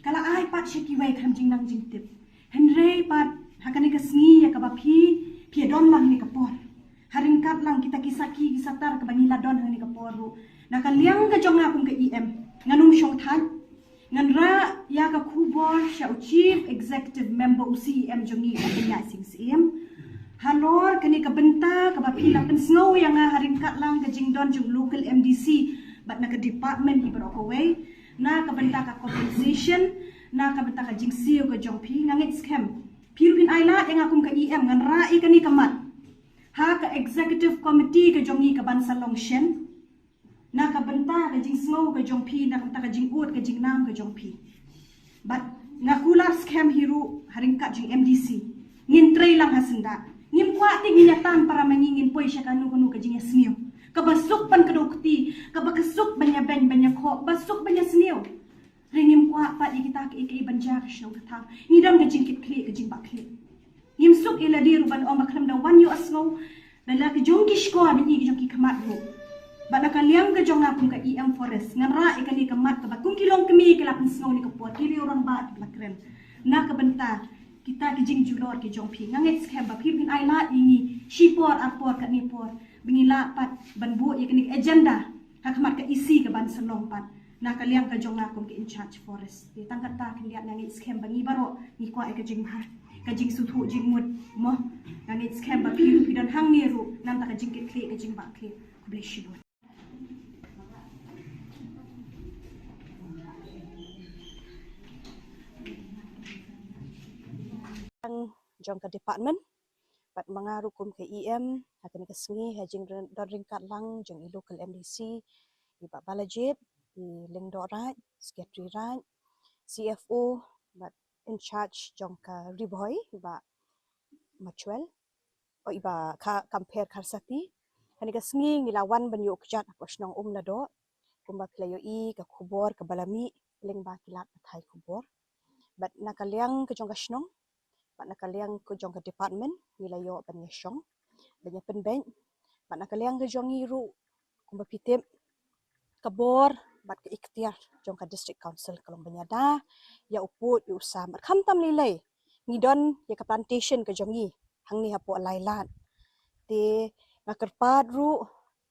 ka la ai pat sha kiwei khlem jingnang jingtip. Hynrei pat ha kane ka sngi ïa kaba phi phi don lang ne ka por, ha ryngkat lang kita ki sakhi ki satar kaba ngi la don ha kane ka por ruh, na ka liang ka jong nga kum ka E M, ngan ym shong thait. Ngan rah ïa ka khubor sha u Chief Executive Member, u C E M jong ngi, u Bah Ïaid Sing Syiem, halor kane ka bynta kaba phi la pynsngew ïa nga ha ryngkat lang ka jingdon jong u local M D C bad na ka department hi baroh kawei, na ka bynta ka compensation, na ka bynta ka jingsiew ka jong phi. Nga ngeit skhem phi ruh phin ai lad ïa nga kum ka E M, ngan rah ïa kane ka mat ha ka executive committee ka jong ngi kaban sa long shen, na ka bynta ka jingsngew ka jong phi, na ka bynta ka jingud ka jingnam ka jong phi. Bad nga kular skhem hi ruh ha ryngkat jong M D C, ngin trei lang ha syndah. Ngim kwah te ngin ïa tan para ma ngi, ngin poi sha kano kano ka jingïasniew kaba suk ban kdew kti, kaba ka suk ban ïa beiñ ban ïa khoh, ba suk ban ïasniew. Hynrei ngim kwah pat ïa kita kiei kiei ban jia ka shnong ka thaw. Ngi don ka jingkitkhlieh ka jingbakla. Ngim suk ïa lade ruh ban ong ba khlem da wan ïoh sngew da la ki jong ki shkor, ba ngi ki jong ki khmat ruh. Bad na ka liang ka jong nga kum ka E M Forest, ngan rah ïa kane ka mat kaba kum ki longkmie ki la pynsngew ne ka por, ki riew rangbah ki la kren na ka bynta kita ki jingjulor ki jong phi. Nga ngeit skhem ba phi phin ai lad ïa ngi shipor arpor katne por ba ngi lah pat ban buh ïa kane ka agenda ha khmat ka E C kaban sa long pat na ka liang ka jong nga kum ka in charge forest. Te tang kata khyndiat nga ngeit skhem ba ngi baroh ngi kwah ïa ka jingbha, ka jingsngewthuh jingmut mo. Nga ngeit skhem ba phi ruh phi don hangne ruh namar ka jingkitkhlieh ka jingbakla. Khublei shibun. Jong ka department bad ma nga ruh kum ka E M ha kane ka sngi ha jingdon ryngkat lang jong i local M D C, i Bah Balajied, i Lyngdoh Raid, Secretary Raid, C F O bad in charge jong ka Ri Bhoi, i Bah Machwel, o i Bah Ka-, Kampher Kharsati. Kane ka sngi ngi la wan ban ïoh kjat hapoh shnong Umladoh kumba phi la ïohi ka khubor kaba la mih lyngba ki lad pathai khubor. Bad na ka liang ka jong ka shnong bad na ka liang ka jong ka department ngi la ïoh ban ïashong ban ïapynbeit. Bad na ka liang ka jong ngi ruh kumba phi tip, ka bor bad ka iktiar jong ka District Council ka long ban ïada ïa u pud ïa u sam. Bad khamtam lei lei ngi don ïa ka plantation ka jong ngi hangne hapoh Lailad. Te nga kyrpad ruh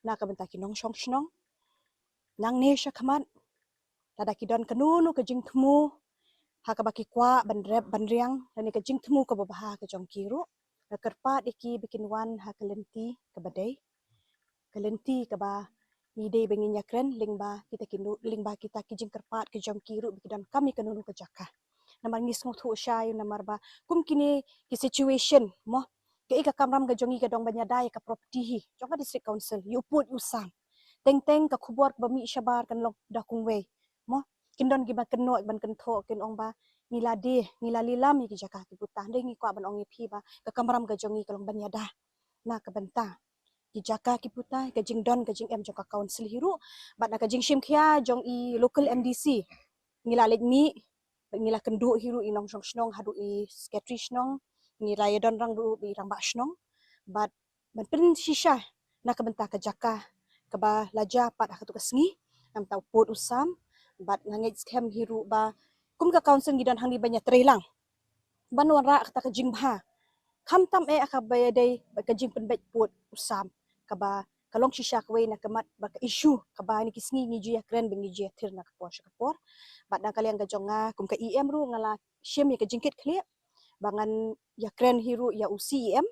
na ka bynta ki nongshong shnong, nangne shakhmat lada ki don kano kano ka jingthmu ha kaba ki kwah ban rep ban riang lane ka jingthmu kaba bha ka jong ki ruh, nga kyrpad ïa ki ba kin wan ha ka lynti kaba dei, ka lynti kaba ngi dei ba ngin ïakren lyngba kita ki nu-, lyngba kita ki jingkyrpad ki jong ki ruh ba ki donkam ïa kano kano ka jaka. Namar ngi sngewthuh shai namar ba kum kine ki situation mo, kaei ka kamram ka jong ngi ka dang ban ïada ïa ka property hi jong ka District Council, ïa u pud ïa u sam. Teng teng ka khubor kaba mih shabar kan long da kumwei mo. Kin don kiba kynnoh ban kynthoh, kin ong ba ngi la die, ngi la lilam ïa ki jaka ki puta. Hynrei ngi kwah ban ong ïa phi ba ka kamram ka jong ngi ka long ban ïada na ka bynta ki jaka ki puta, ka jingdon ka jingem jong ka council hi ruh. Bad na ka jingshim khia jong i local M D C ngi la leit mih, ngi la kynduh hi ruh i nongshong shnong haduh i secretary shnong, ngi la ïadon rang ruh i rangbah shnong. Bad ban pynshisha na ka bynta ka jaka kaba la jia pat ha katu ka sngi, namar u pud u sam. Bad nga ngeit skhem hi ruh ba kum ka council ngi don hangne ban ïatrei lang ban wanrah kata ka jingbha, khamtam eh kaba ïadei bad ka jingpynbeit pud u sam kaba ka long shisha kawei na ka mat bad ka issue kaba ha kine ki sngi ngi ju ïakren bad ngi ju ïathir na ka por sha ka por. Bad na ka liang ka jong nga kum ka E M ruh nga la shim ïa ka jingkitkhlieh ba ngan ïakren hi ruh ïa u C E M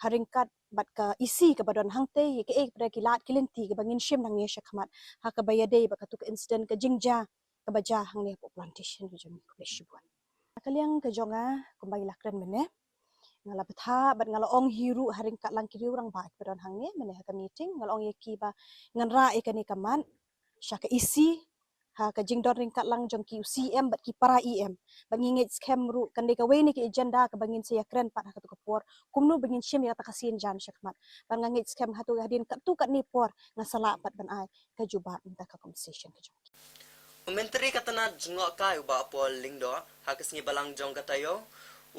ha ryngkat bad ka isi kaba don hangtei, ïa kaei kaba ki lad ki lynti kaba ngin shim nangne sha khmat ha kaba ïadei bad katu ka incident ka jingjia kaba jia hangne hapoh plantation ka jong ngi. Khublei shibun. Ka liang ka jong nga, kumba ngi la kren mynne, nga la bthah bad nga la ong hi ruh ha ryngkat lang ki riew rangbah kiba don hangne mynne ha ka meeting, nga la ong ïa ki ba ngan rah ïa kane ka mat sha ka isi ha ka jingdon ryngkat lang jong ki C M bad ki para E M. Bad ngi ngeit skhem ruh kan dei kawei na ki agenda kaba ngin sa ïakren pat ha katu ka por, kumno ba ngin shim ïa kata ka sien jan sha khmat. Bad nga ngeit skhem hatu hadien katu katne por nga sa lah pat ban ai ka jubab mynta ka compensation ka jong ki. U Myntri ka tnat jngohkai u Bah Paul Lyngdoh ha ka sngi Balang jong ka taïew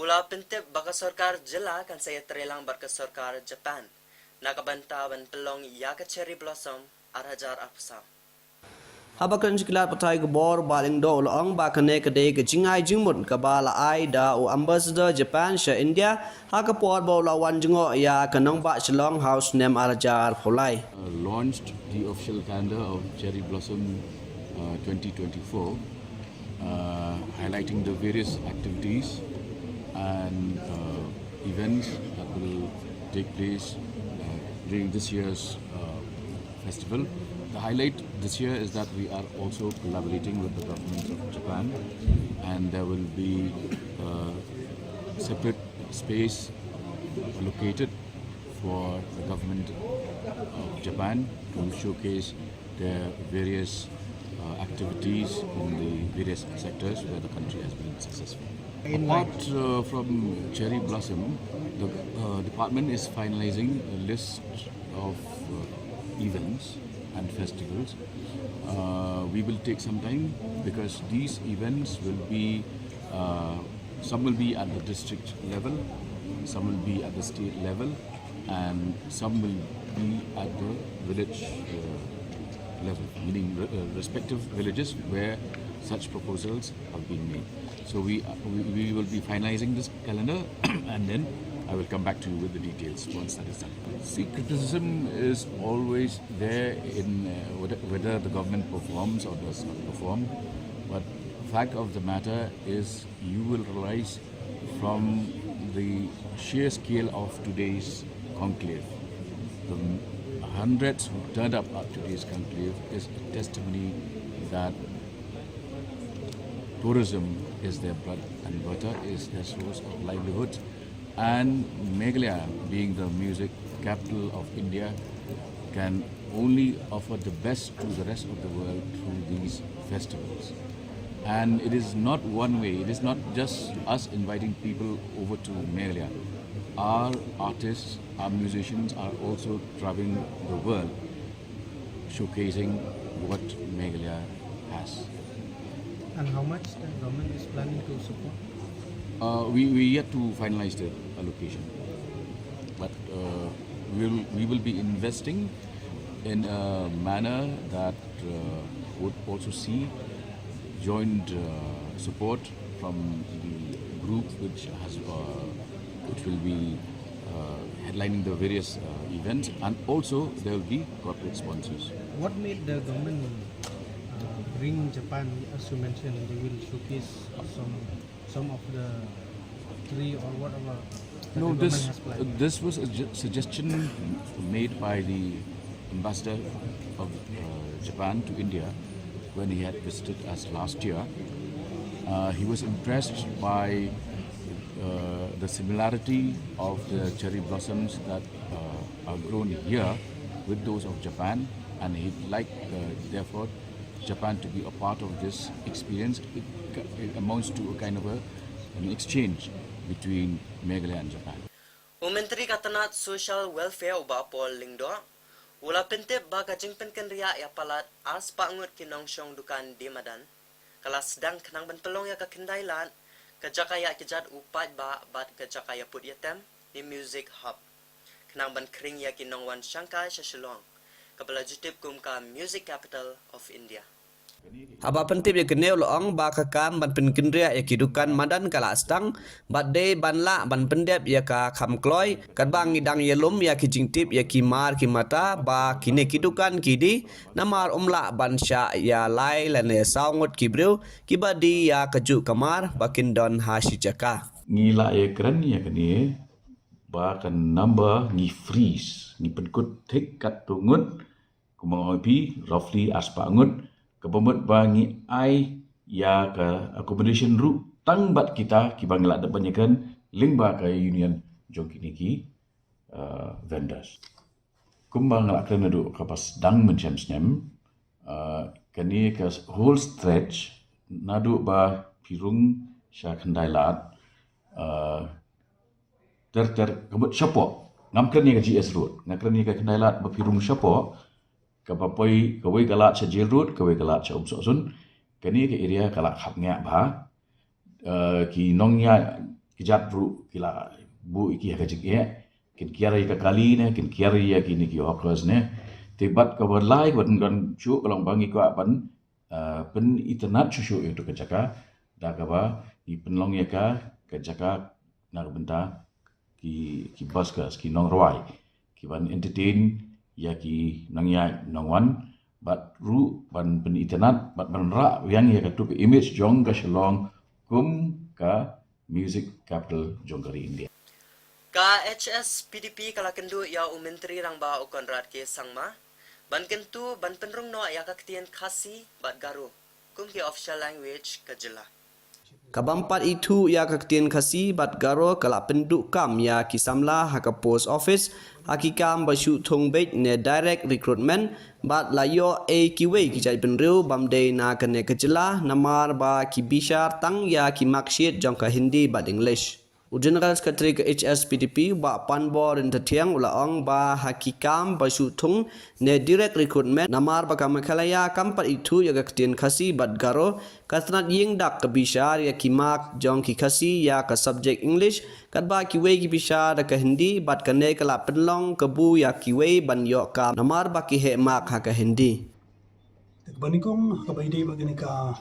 u la pyntip ba ka sorkar jylla kan sa ïatreilang bad ka sorkar Japan na ka bynta ban pynlong ïa ka Cherry Blossom ar hajar arphew saw. Haba kren sha ki lad pathai khubor, Bah Lyngdoh u la ong ba kane ka dei ka jingai jingmut kaba la ai da u Ambassador Japan sha India ha ka por ba u la wan jngoh ïa ka nongbah Shillong ha u snem ar hajar arphew lai. Uh, launched the official calendar of Cherry Blossom, uh, twenty twenty-four, uh, highlighting the various activities and, uh, events that will take place, uh, during this year's, uh, festival. The highlight this year is that we are also collaborating with the government of Japan, and there will be a separate space allocated for the government of Japan to showcase their various, uh, activities in the various sectors where the country has been successful. Apart, uh, from Cherry Blossom, the, uh, department is finalizing a list of, uh, events and festivals. Uh, we will take some time because these events will be, uh, some will be at the district level, some will be at the state level, and some will be at the village, uh, level, meaning re-, uh, respective villages where such proposals have been made. So we, uh, we, we will be finalizing this calendar and then I will come back to you with the details once that is done. See, criticism is always there in, uh, whether, whether the government performs or does not perform. But fact of the matter is, you will realize from the sheer scale of today's conclave, the hundreds who turned up at today's conclave is a testimony that tourism is their bread and butter, is their source of livelihood. And Meghalaya, being the music capital of India, can only offer the best to the rest of the world through these festivals. And it is not one way, it is not just us inviting people over to Meghalaya. Our artists, our musicians are also traveling the world showcasing what Meghalaya has. And how much the government is planning to support? Uh, we, we yet to finalize the allocation, but, uh, we'll, we will be investing in a manner that, uh, would also see joint, uh, support from the group which has, uh, which will be, uh, headlining the various, uh, events, and also there will be corporate sponsors. What made the government, uh, bring Japan? As you mentioned, they will showcase some, some of the tree or whatever that No, the government this, has planned. This was a ju-, suggestion made by the ambassador of, uh, Japan to India when he had visited us last year. Uh, he was impressed by, uh, the similarity of the cherry blossoms that, uh, are grown here with those of Japan, and he'd like, uh, therefore, Japan to be a part of this experience. It, it amounts to a kind of a, an exchange between Meghalaya and Japan. U Myntri ka tnat Social Welfare u Bah Paul Lyngdoh u la pyntip ba ka jingpynkynriah ïa palat ar spah ngut ki nongshong dukan die madan ka la sdang khnang ban pynlong ïa ka khyndai lad ka jaka ïaid kjat u paidbah bad ka jaka ïaput ïatem ne Music Hub, khnang ban khring ïa ki nongwan shangkai sha Shillong, kaba la ju tip kum ka Music Capital of India. Haba pyntip ïa kane u la ong ba ka kam ban pynkynriah ïa ki dukan madan ka la sdang, bad dei ban lah ban pyndep ïa ka kham kloi, katba ngi dang ïalum ïa ki jingtip ïa ki mar ki mata ba kine ki dukan ki die, namar ym lah ban shah ïa lai lane saw ngut ki briew kiba die ïa kajuh ka mar ba kin don ha shi jaka. Ngi la ïakren ïa kane Ba ka number ngi freeze, ngi pynkut thik katto ngut, kumba nga ong ïa phi, roughly arspah ngut, kaba mut ba ngi ai ïa ka accommodation ruh tang bad kita kiba ngi la dep ban ïakren lyngba ka union jong kine ki, uh, vendors. Kumba nga la kren naduh kaba sdang mynshem snem, uh, kane ka whole stretch naduh ba phi rung sha Khyndailad, uh, ter ter ka mut shapoh. Ngam kren ïa ka G S Road, nga kren ïa ka Khyndailad ba phi rung shapoh, kaba poi kawei ka lad sha Jail Road, kawei ka lad sha Umsohsun. Kane ka area ka la khap ngiah bha. Uh, ki nongïaid kjat ruh ki la buh ïa ki ha ka jingeh. Kin kiar ïa ka kali ne, kin kiar ïa kine ki hawkers ne. Te bad kaba lai kaba dang don shuh ka long ba ngi kwah ban, uh, pynitynnad shuh shuh ïa tu ka jaka da kaba ngi pynlong ïa ka, ka jaka na ka bynta ki, ki buskers, ki nongrwai, ki ban entertain ïa ki nongïaid nongwan, bad ruh ban pynitynnad bad ban rah biang ïa katu ka image jong ka Shillong kum ka music capital jong ka ri India. Ka H S P D P ka la kynduh ïa u Myntri Rangbah u Conrad K Sangma ban kyntu ban pynrung noh ïa ka ktien Khasi bad Garo kum ki official language ka jylla. Ka bym pat ithuh ïa ka ktien Khasi bad Garo ka la pynduh kam ïa ki samla ha ka post office ha ki kam ba shu thung beit ne direct recruitment, bad la ïoh ei kiwei ki jaitbynriew bym dei na kane ka jylla namar ba ki bishar tang ïa ki marksheet jong ka Hindi bad English. U General Secretary ka H S P D P, Bah Panbor Ryntathiang, u la ong ba ha ki kam ba shu thung ne direct recruitment, namar ba ka Meghalaya kam pat ithuh ïa ka ktien Khasi bad Garo, ka tnat ïing dak ka bishar ïa ki mark jong ki Khasi ïa ka subject English, katba kiwei ki bishar da ka Hindi, bad kane ka la pynlong kabu ïa kiwei ban ïoh kam namar ba ki heh mark ha ka Hindi. Te kaba nyngkong, kaba ïadei bad kane ka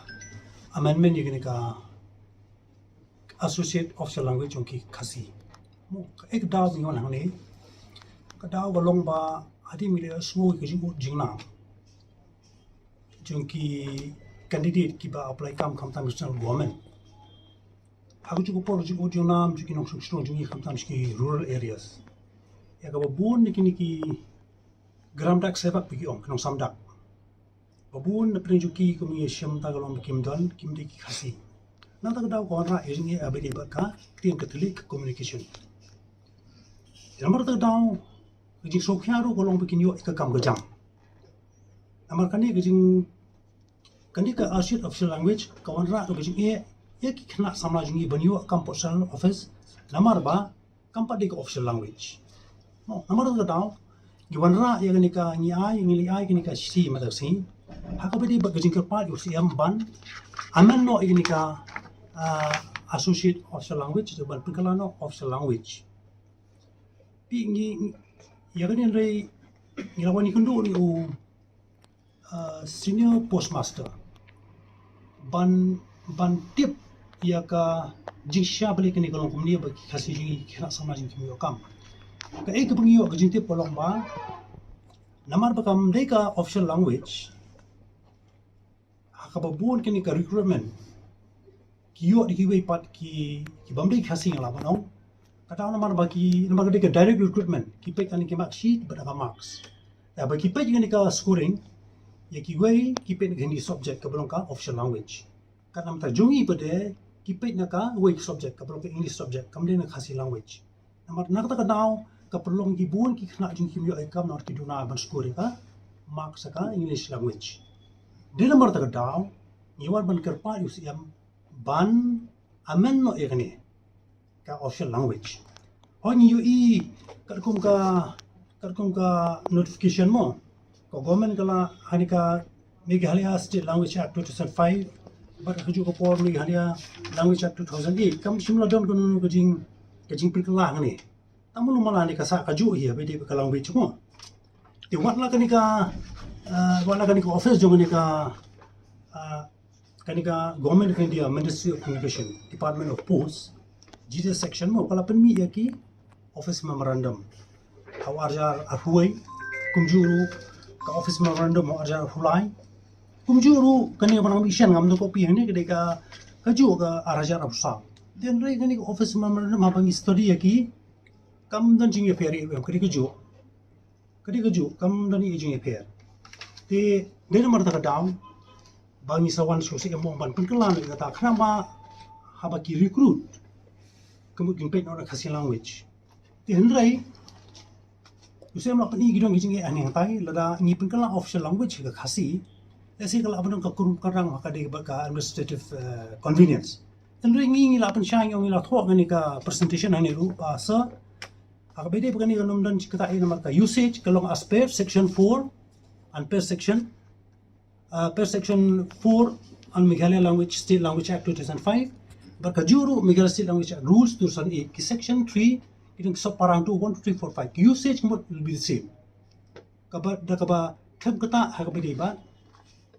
amendment ïa kane ka associate official language jong ki Khasi. Mo, ka ek daw ngi wan hangne. Ka daw ka long ba hadien ngi la sngew ka jingud jingnam jong ki candidate kiba apply kam khamtam sha central government. Ha kajuh ka por jingud jingnam jong ki nongshong shnong jong ngi khamtam sha ki rural areas. Ïa kaba bun na kine ki gram dak sebak ba ki ong, ki nongsam dak. Ba bun na pdeng jong ki kum ngi shem ta ka long ba kim don, kim dei ki Khasi. Nangta ka daw ka wanrah ïa jingeh ha ba ïadei bad ka ktien Katholik communication. Namar ta ka daw ka jingsngewkhia ruh ka long ba kin ïoh ïa ka kam ka jam. Namar kane ka jing, kane ka associate official language ka wanrah ruh ka jingeh ïa ki khynnah samla jong ngi ban ïoh kam post office namar ba kam pat dei ka official language. Mo, namar ka daw ngi wanrah ïa kane ka, ngi ai, ngi leit ai kane ka shithi mynta ka sngi ha kaba ïadei bad ka jingkyrpad ïa u C M ban amend noh ïa kane ka, ah, associate official language, ban pynkylla noh official language. Phi ngi, ïa kane hynrei ngi la wan ïakynduh ne u uh, senior postmaster ban, ban tip ïa ka jingshisha balei kane ka long kumne ba ki Khasi jong ngi, ki khynnah samla jong ngi kim ïoh kam. Kaei kaba ngi ïoh ka jingtip ka long ba namar ba kam dei ka official language, ha kaba bun kane ka recruitment ki ïoh da kiwei pat ki, ki bym dei Khasi, nga lah ban ong. Ka daw namar ba ki, namar ka dei ka direct recruitment, ki peit kane ki mark sheet bad ka marks. Ïa, ba ki peit kane ka scoring, ïa kiwei ki peit na ka Hindi subject kaba long ka official language. Ka namar ta jong ngi pat de ki peit na kawei ka subject kaba long ka English subject, kam dei na Khasi language. Namar na kata ka daw ka pynlong ki bun ki khynnah jong ngi kim ïoh ïa ka kam namar ki duna ban score ïa ka mark sha ka English language. Dei namar kata ka daw ngi wan ban kyrpad ïa u C M ban amend noh ïa kane ka official language. Hooid, ngi ïohi katkum ka, katkum ka notification mo, ka government ka la, ha kane ka Meghalaya State Language Act two thousand five bad ha kajuh ka por Meghalaya Language Act two thousand eight, kam shym la don kano kano ka jing, ka jingpynkylla hangne. Tang mano mala ne ka sah kajuh hi ha ba ïadei bad ka language mo. Te wat la kane ka, ah, wat la kane ka office jong kane ka, ah, kane ka Government of India, Ministry of Communication, Department of Posts, G D S section mo, ka la pynmih ïa ki office memorandum ha u arhajar arphew wei, kumjuh ruh ka office memorandum ha u arhajar arphew lai, kumjuh ruh kane kaba nang mih shen, ngam don copy hangne, ka dei ka, kajuh ka arhajar arphew saw. Te hynrei kane ka office memorandum haba ngi study ïa ki, Kam don jingïapher ïa u em, ka dei kajuh. Ka dei kajuh, kam don jingïapher. Te dei namar kata ka daw ba ngi sa wan shuh shuh ïa u em ban pynkylla ïa kata, khnang ba haba ki recruit, ka mut kin peit noh na Khasi language. Te hynrei u shem la pyni ki don ki jingeh hangtai, lada ngi pynkylla official language ka Khasi, lehse ka lah ban don ka kum ka rang, ka dei ba ka administrative, eh, convenience. Hynrei ngi, ngi la pynshai, ngi la thoh kane ka presentation hangne ruh, ba sa ha kaba ïadei bad kane kan ym don kata, eh, namar ka usage ka long as per section four and per section, uh, per section four on Meghalaya Language, State Language Act two thousand five, bad kajuh ruh Meghalaya State Language Act Rules two thousand eight, ki section three, ki dang sub para two, one, two, three, four, five. Ki usage ka mut will be the same. Kaba, da kaba them kata ha kaba ïadei bad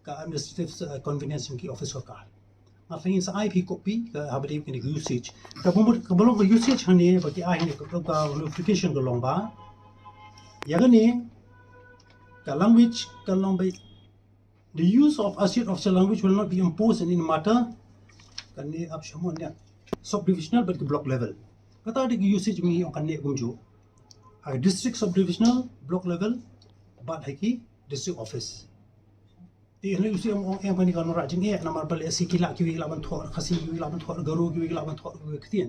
ka administrative, uh, convenience jong ki office worker. Nga sa ngin sa ai phi copy ka ha kaba ïadei bad ka usage. Kaba mut, kaba long ka usage hangne ba ki ai hangne ka, ka notification ka long ba ïa kane ka language ka long ba the use of associate official language will not be imposed in any matter. Kane ap shamon ïa subdivisional bad ki block level. Kata dei ki usage, ngi ong kane kumjuh ha district, subdivisional, block level bad ha ki district office. Te hynrei u shem ong em, kane ka long rah jingeh namar ba lehse ki lah, kiwei ki lah ban thoh Khasi, kiwei ki lah ban thoh Garo, kiwei ki lah ban thoh kiwei ki ktien.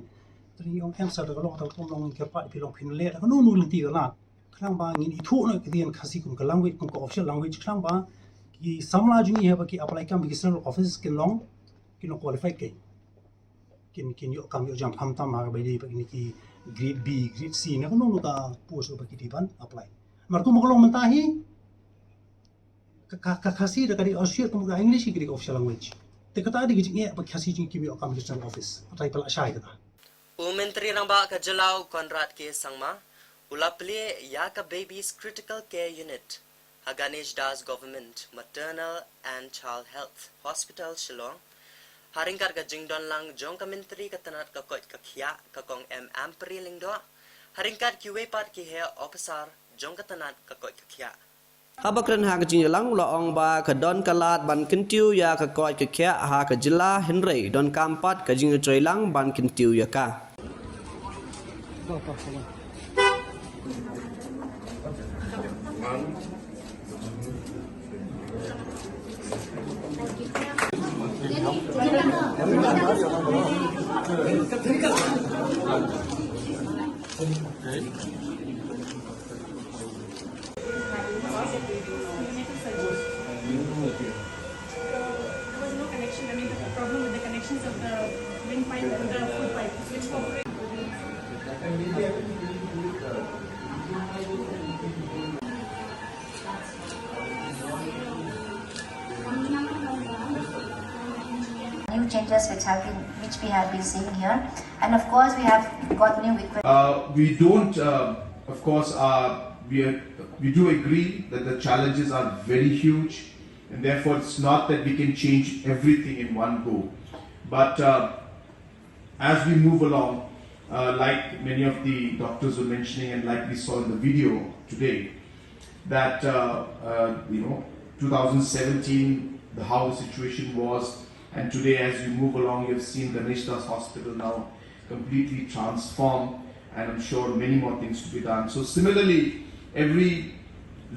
Te ngi ong em, sa da ka long, ta kum long kyrpad phi long phin leh da kano kano lynti ka lad, khnang ba ngin ithuh noh ïa ka ktien Khasi kum ka language, kum ka official language, khnang ba ki samla jong ngi haba ki apply kam ha ki central office kin long, kin long qualified, kin, kin, kin ïoh kam ïoh jam khamtam ha kaba ïadei bad kine ki grade B, grade C, ne kano kano ka post kaba ki dei ban apply. Namar kumba ka long mynta hi, ka, ka, ka Khasi da ka dei associate, ka mut ka English ka dei official language. Te kata dei ka jingeh ba Khasi jong ngi kim ïoh kam ha ki central office. Hynrei phi lah shai kata. U Myntri Rangbah ka jylla u Conrad K Sangma u la plie ïa ka Babies Critical Care Unit ha Ganesh Das Government Maternal and Child Health Hospital, Shillong, ha ryngkat ka jingdon lang jong ka Myntri ka tnat ka koit ka khiah, ka Kong M Ampareen Lyngdoh, ha ryngkat kiwei pat ki heh ophisar jong ka tnat ka koit ka khiah. Haba kren ha ka jingïalang u la ong ba ka don ka lad ban kyntiew ïa ka koit ka khiah ha ka jylla, hynrei donkam pat ka jingïatreilang ban kyntiew ïa ka. There was no connection. I mean, the problem with the connections of the windpipe and the food pipe, which operate. New changes which have been, which we have been seeing here, and of course we have got new equipment. Uh, we don't, uh, of course, uh, we are, we do agree that the challenges are very huge, and therefore it's not that we can change everything in one go. But, uh, as we move along, uh, like many of the doctors were mentioning and like we saw in the video today, that, uh, uh, you know, two thousand seventeen, the, how the situation was, and today as you move along, you've seen Ganesh Das Hospital now completely transformed, and I'm sure many more things to be done. So similarly, every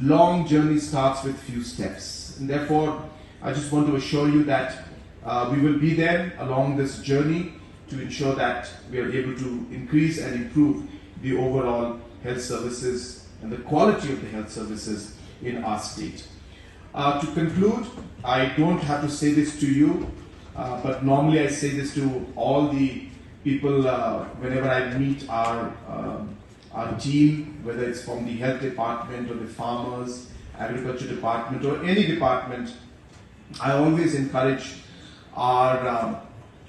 long journey starts with few steps, and therefore I just want to assure you that, uh, we will be there along this journey to ensure that we are able to increase and improve the overall health services and the quality of the health services in our state. Uh, to conclude, I don't have to say this to you, uh, but normally I say this to all the people, uh, whenever I meet our, um, our team, whether it's from the health department or the farmers, agriculture department, or any department, I always encourage our, um,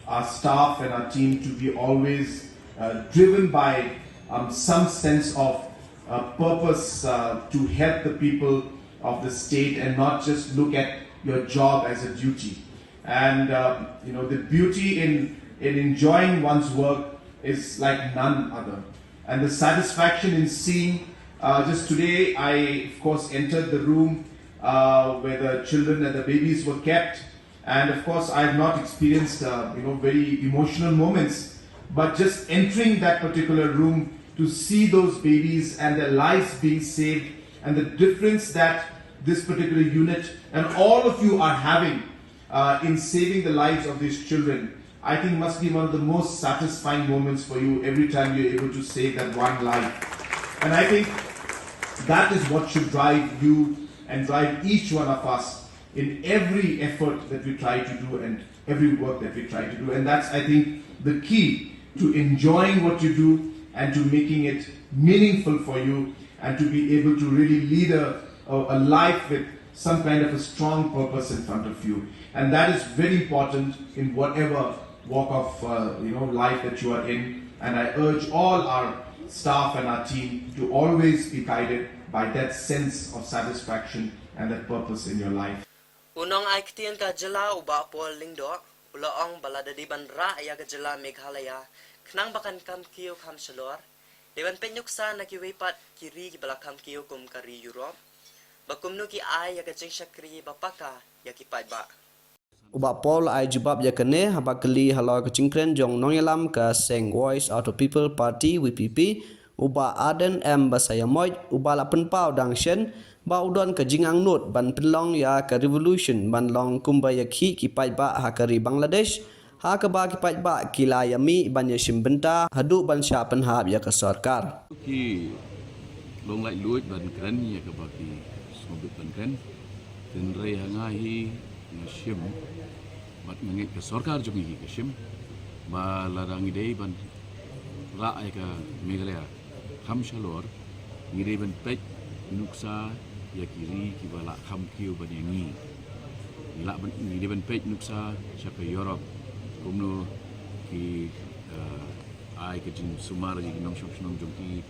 our staff and our team to be always, uh, driven by, um, some sense of, uh, purpose, uh, to help the people of the state and not just look at your job as a duty. And, uh, you know, the beauty in, in enjoying one's work is like none other. And the satisfaction in seeing, uh, just today, I, of course, entered the room, uh, where the children and the babies were kept. And of course, I have not experienced, uh, you know, very emotional moments, but just entering that particular room to see those babies and their lives being saved, and the difference that this particular unit and all of you are having uh, in saving the lives of these children, I think must be one of the most satisfying moments for you every time you're able to save that one life. And I think that is what should drive you and drive each one of us in every effort that we try to do and every work that we try to do. And that's, I think, the key to enjoying what you do and to making it meaningful for you and to be able to really lead a, a, a life with some kind of a strong purpose in front of you. And that is very important in whatever walk of uh, you know life that you are in. And I urge all our staff and our team to always be guided by that sense of satisfaction and that purpose in your life. U nongai ktien ka jylla u Bah Paul Lyngdoh u la ong ba lada dei ban rah ïa ka jylla Meghalaya khnang ba kan kam kiew kham shalor, dei ban peit nuksa na kiwei pat ki ri kiba la kham kiew kum ka ri Europe, ba kumno ki ai ïa ka jingshakri ba paka ïa ki paidbah. U Bah Paul ai jubab ïa kane haba kylli halor ka jingkren jong nongïalam ka seng Voice of the People Party, V P P, u Bah Ardent M Basaiawmoit, uba la pynpaw dang shen ba u don ka jingangnud ban pynlong ïa ka revolution ban long kumba ïakhih ki paidbah ha ka ri Bangladesh, ha kaba ki paidbah ki la ïamih ban ïashim bynta haduh ban shah pynhap ïa ka sorkar. Ki long laitluid ban kren ïa kaba ki sngewbit ban kren. Hynrei ha nga hi nga shim bad nga ngeit ka sorkar jong ngi hi ka shim ba lada ngi dei ban rah ïa ka Meghalaya kham shalor, ngi dei ban peit nuksa ïa ki ri kiba la kham kiew ban ïa ngi. Ngi lah ban, ngi dei ban peit nuksa sha ka Europe kumno ki ai ka jingsumar ïa ki nongshong shnong jong ki,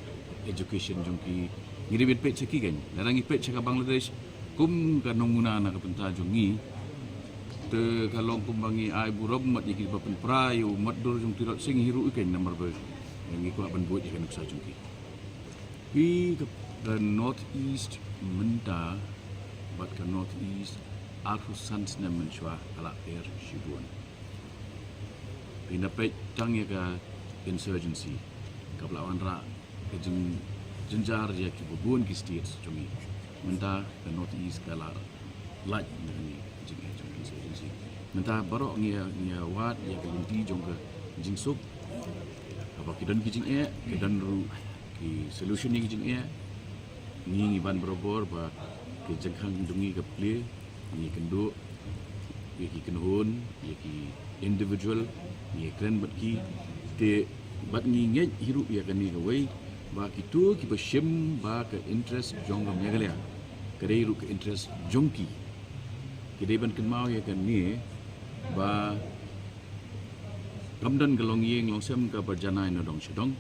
education jong ki. Ngi dei ban peit sha ki kein. Lada ngi peit sha ka Bangladesh kum ka nongmuna na ka bynta jong ngi, te ka long kumba ngi ai burom mat ïa kiba pynpra ïa u matdur jong Tirot Sing hi ruh kein namar ba ngi kwah ban buh ïa ka nuksa jong ki. Hi ka North East mynta bad ka North East arphew san snem mynshuwa ka la ter shibun. Phi na peit tang ïa ka insurgency kaba la wanrah ka jingjynjar ïa kiba bun ki states jong ngi. Mynta ka North East ka la lait na kane ka jingeh jong ka insurgency. Mynta baroh ngi ïa, ngi ïa wad ïa ka lynti jong ka jingsuk. Haba ki don ki jingeh, ki don ruh ki solution ïa ki jingeh. Ngi ngi ban barabor ba ki jingkhang jong ngi ka plie, ngi kynduh ïa ki kynhun, ïa ki individual, ngi kren bad ki, te bad ngi ngeit hi ruh ïa kane kawei ba kito kiba shim ba ka interest jong ka Meghalaya ka dei ruh ka interest jong ki. Ki dei ban kynmaw ïa kane ba kam don ka longïing longsem kaba janai na dong sha dong.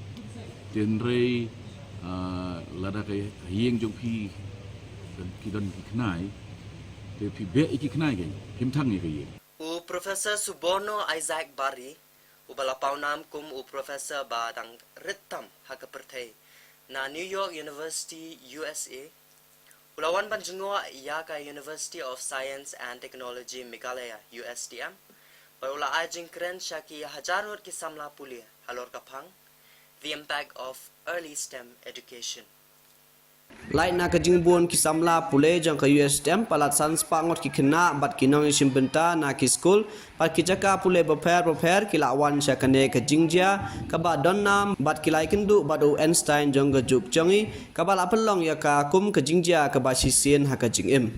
Te hynrei lada ka ïing jong phi ki don ki khnai, te phi beh ïa ki khnai kein, phim thang ïa ka ïing. U Professor Suborno Isaac Bari, uba la pawnam kum u professor ba dang rit tam ha ka pyrthei na New York University, U S A, u la wan ban jngoh ïa ka University of Science and Technology Meghalaya, U S T M, bad u la ai jingkren sha ki hajar ngut ki samla pule halor ka phang The Impact of Early STEM Education. Lait na ka jingbun ki samla pule jong ka U S T M palat san spah ngut ki khynnah bad ki nongïashim bynta na ki skul bad ki jaka pule bapher bapher ki la wan sha kane ka jingjia kaba don nam bad ki la ïakynduh bad u Einstein jong ka juk jong ngi kaba la pynlong ïa ka kum ka jingjia kaba shisien ha ka jingim.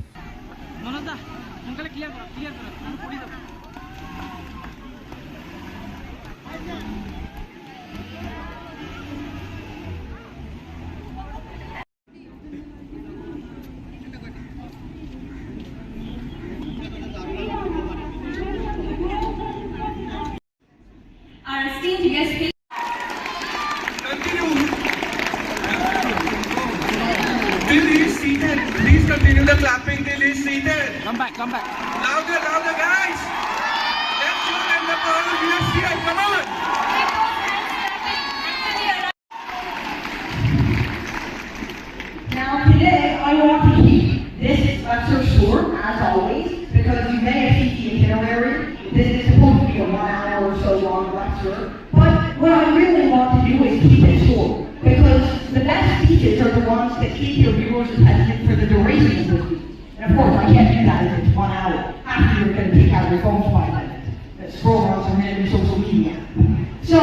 Our esteemed guest speaker. Continue. Till he's seated. Please continue the clapping till he's seated. Come back, come back. Louder, louder, guys. Let's show them the power of U S T M. Come on. Now today I want to keep this lecture short, as always, because you may have seen the itinerary. This is supposed to be a one hour or so long lecture, but what I really want to do is keep it short, because Kids are the ones that keep your viewers' attention for the duration of the feed. And of course, I can't do that if it's one hour. After, you're going to take out your phone for five minutes and scroll on some random social media. So,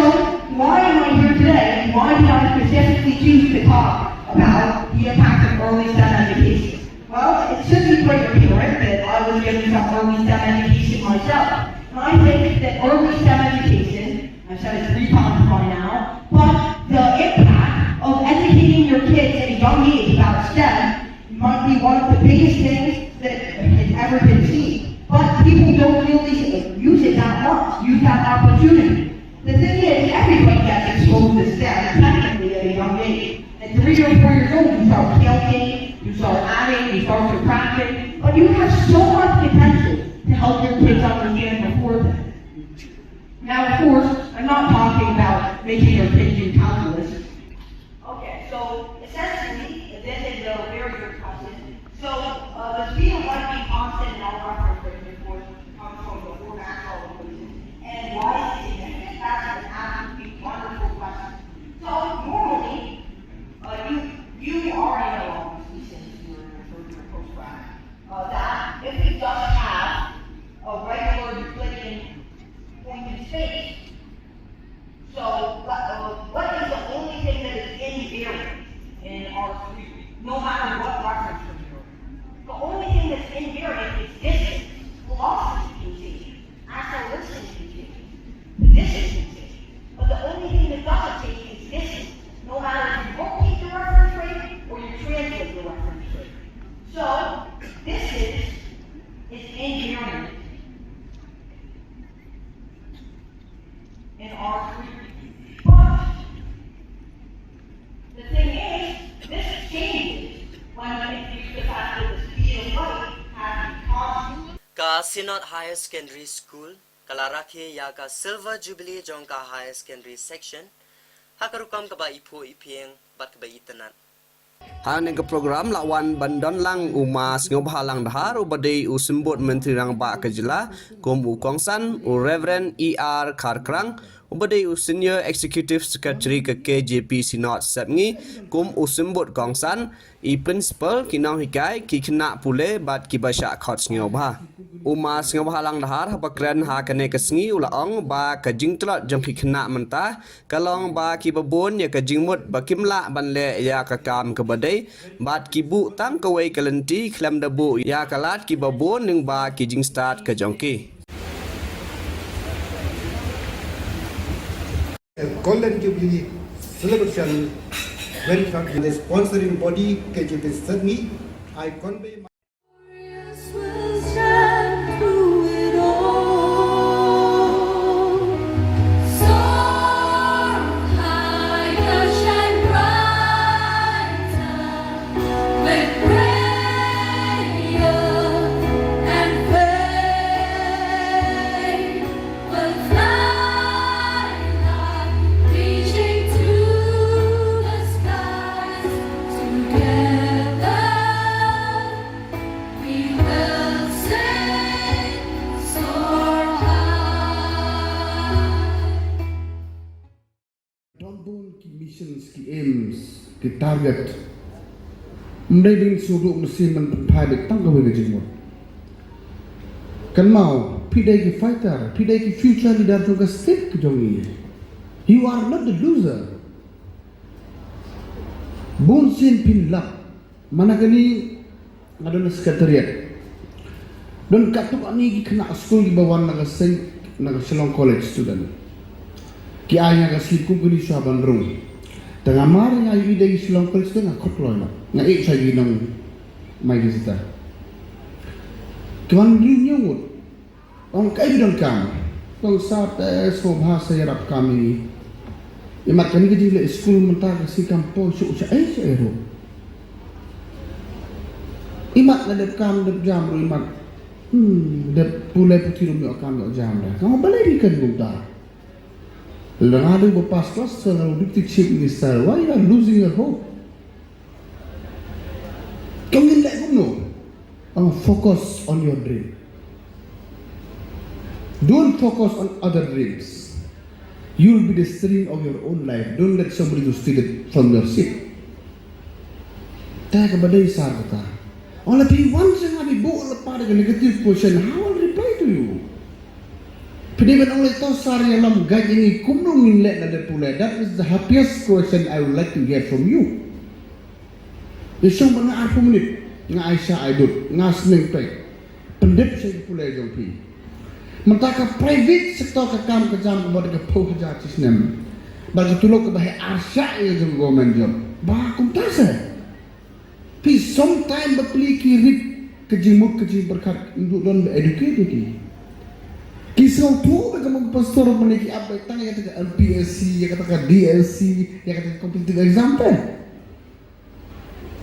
why am I here today? Why did I specifically choose to talk about the impact of early STEM education? Well, it should be quite apparent that I was getting some early STEM education myself. And I think that early STEM education, I've said it three times by now, but the impact of educating your kids at a young age about STEM might be one of the biggest things that has ever been seen. But people don't really use it that much, use that opportunity. The thing is, everybody gets exposed to STEM technically at a young age. At three or four years old, you start counting, you start adding, you start subtracting, but you have so much potential to help your kids understand before then. Now, of course, I'm not talking about making your kid do calculus. Okay, so essentially, this is a very good question. So, uh, the speed of light being constant in all reference frames, of course, comes from the four Maxwell equations. And why is it significant? That's an absolutely wonderful question. So, normally, uh, you, you already know, obviously, since you were referring to your postgrad, uh, that if we just have a regular Euclidean point in space, so, what, uh, what is the only thing that is invariant in R three, no matter what reference frame you're in? The only thing that's invariant is distance. Velocity can change. Acceleration can change. Position can change. But the only thing that doesn't change is distance, no matter if you rotate the reference frame or you translate the reference frame. So, this is, is invariant in R three. But the thing is, this changes when we introduce the fact that the speed of light has become Ka Synod Higher Secondary School ka la rakhe ïa ka Silver Jubilee jong ka Higher Secondary Section ha ka rukom kaba iphuh iphieng bad kaba itynnad. Hangne ka program la wan ban don lang u Ma Sngewbha Langdhar uba dei u Symbud Myntri Rangbah ka jylla kum u kongsan, u Reverend E R Kharkrang uba dei u Senior Executive Secretary ka K J P Synod Sepngi kum u Symbud kongsan, i Principal, ki nonghikai, ki khynnah pule bad kiba shah khot sngewbha. U Ma Sngewbha Langdhar haba kren ha kane ka sngi u la ong ba ka jingtlot jong ki khynnah mynta ka long ba kiba bun ïa ka jingmut ba kim lah ban leh ïa ka kam kaba dei bad ki buh tang kawei ka lynti khlem da buh ïa ka lad kiba bun lyngba ki jingstad ka jong ki. A Golden Jubilee celebration when the sponsoring body K J P Sepngi, I convey my Don bun ki missions, ki aims, ki target. Ym dei ban sngewthuh mynsiem ban pynphai beit tang kawei ka jingmut. Kynmaw, phi dei ki fighter, phi dei ki future leader jong ka state ka jong ngi. You are not the loser. Bun sien phin lap. Mana kane nga don ha secretariat. Don katto katne ki khynnah skul kiba wan na ka seng, na ka Shillong College student. Ki ai nga ka slip kum kine shuwa ban rung. Te nga mar nga ïohi da ki Shillong College student nga khot kloi noh. Nga ïeh sha ki nong My Visitor. Ki wan riew hynñiew ngut. Ong kaei phi donkam. Ong sa te sngewbha sa ïarap kam ïa ngi. Imat kane ka jingleh skul mynta ka sngi kam poi shuh shaei shaei ruh. Imat nga dep kam dep jam ruh imat. Hmm, dep pule puthi ruh ym ïoh kam ïoh jam ruh. Nga ong balei phi kren kumta. Lada nga dei ba pass class twelve nga dei Deputy Chief Minister. Why you are losing your hope? Ka ngin leh kumno? Ong focus on your dream. Don't focus on other dreams. You will be the steering of your own life. Don't let somebody to steal it from your seat. Te ka ba dei sar kata. Ong la phi wan sha nga phi buh lypa da ka negative question, how I'll reply to you? Phi dei ban ong la to sar ïalam, guide ïa ngi kumno ngin leh na dep pule. That is the happiest question I would like to hear from you. Ïa shong ba nga arphew minit, nga ai sha ai dud, nga sneng peit. Pyndep sha ki pule jong phi. Mynta ka private sector ka kam ka jam ka bad ka phew hajar shi snem. Bad ka tulop ka ba heh ar shah ïa jong government job. Ba kumta se. Phi sometime ba pli ki rit ka jingmut ka jingpyrkhat, ndu don ba educate ki. Ki sngewthuh ba ka mong pastor mane ki ap ba tang ïa kata ka L P S C, ïa kata ka D S C, ïa kata ka competitive exam te.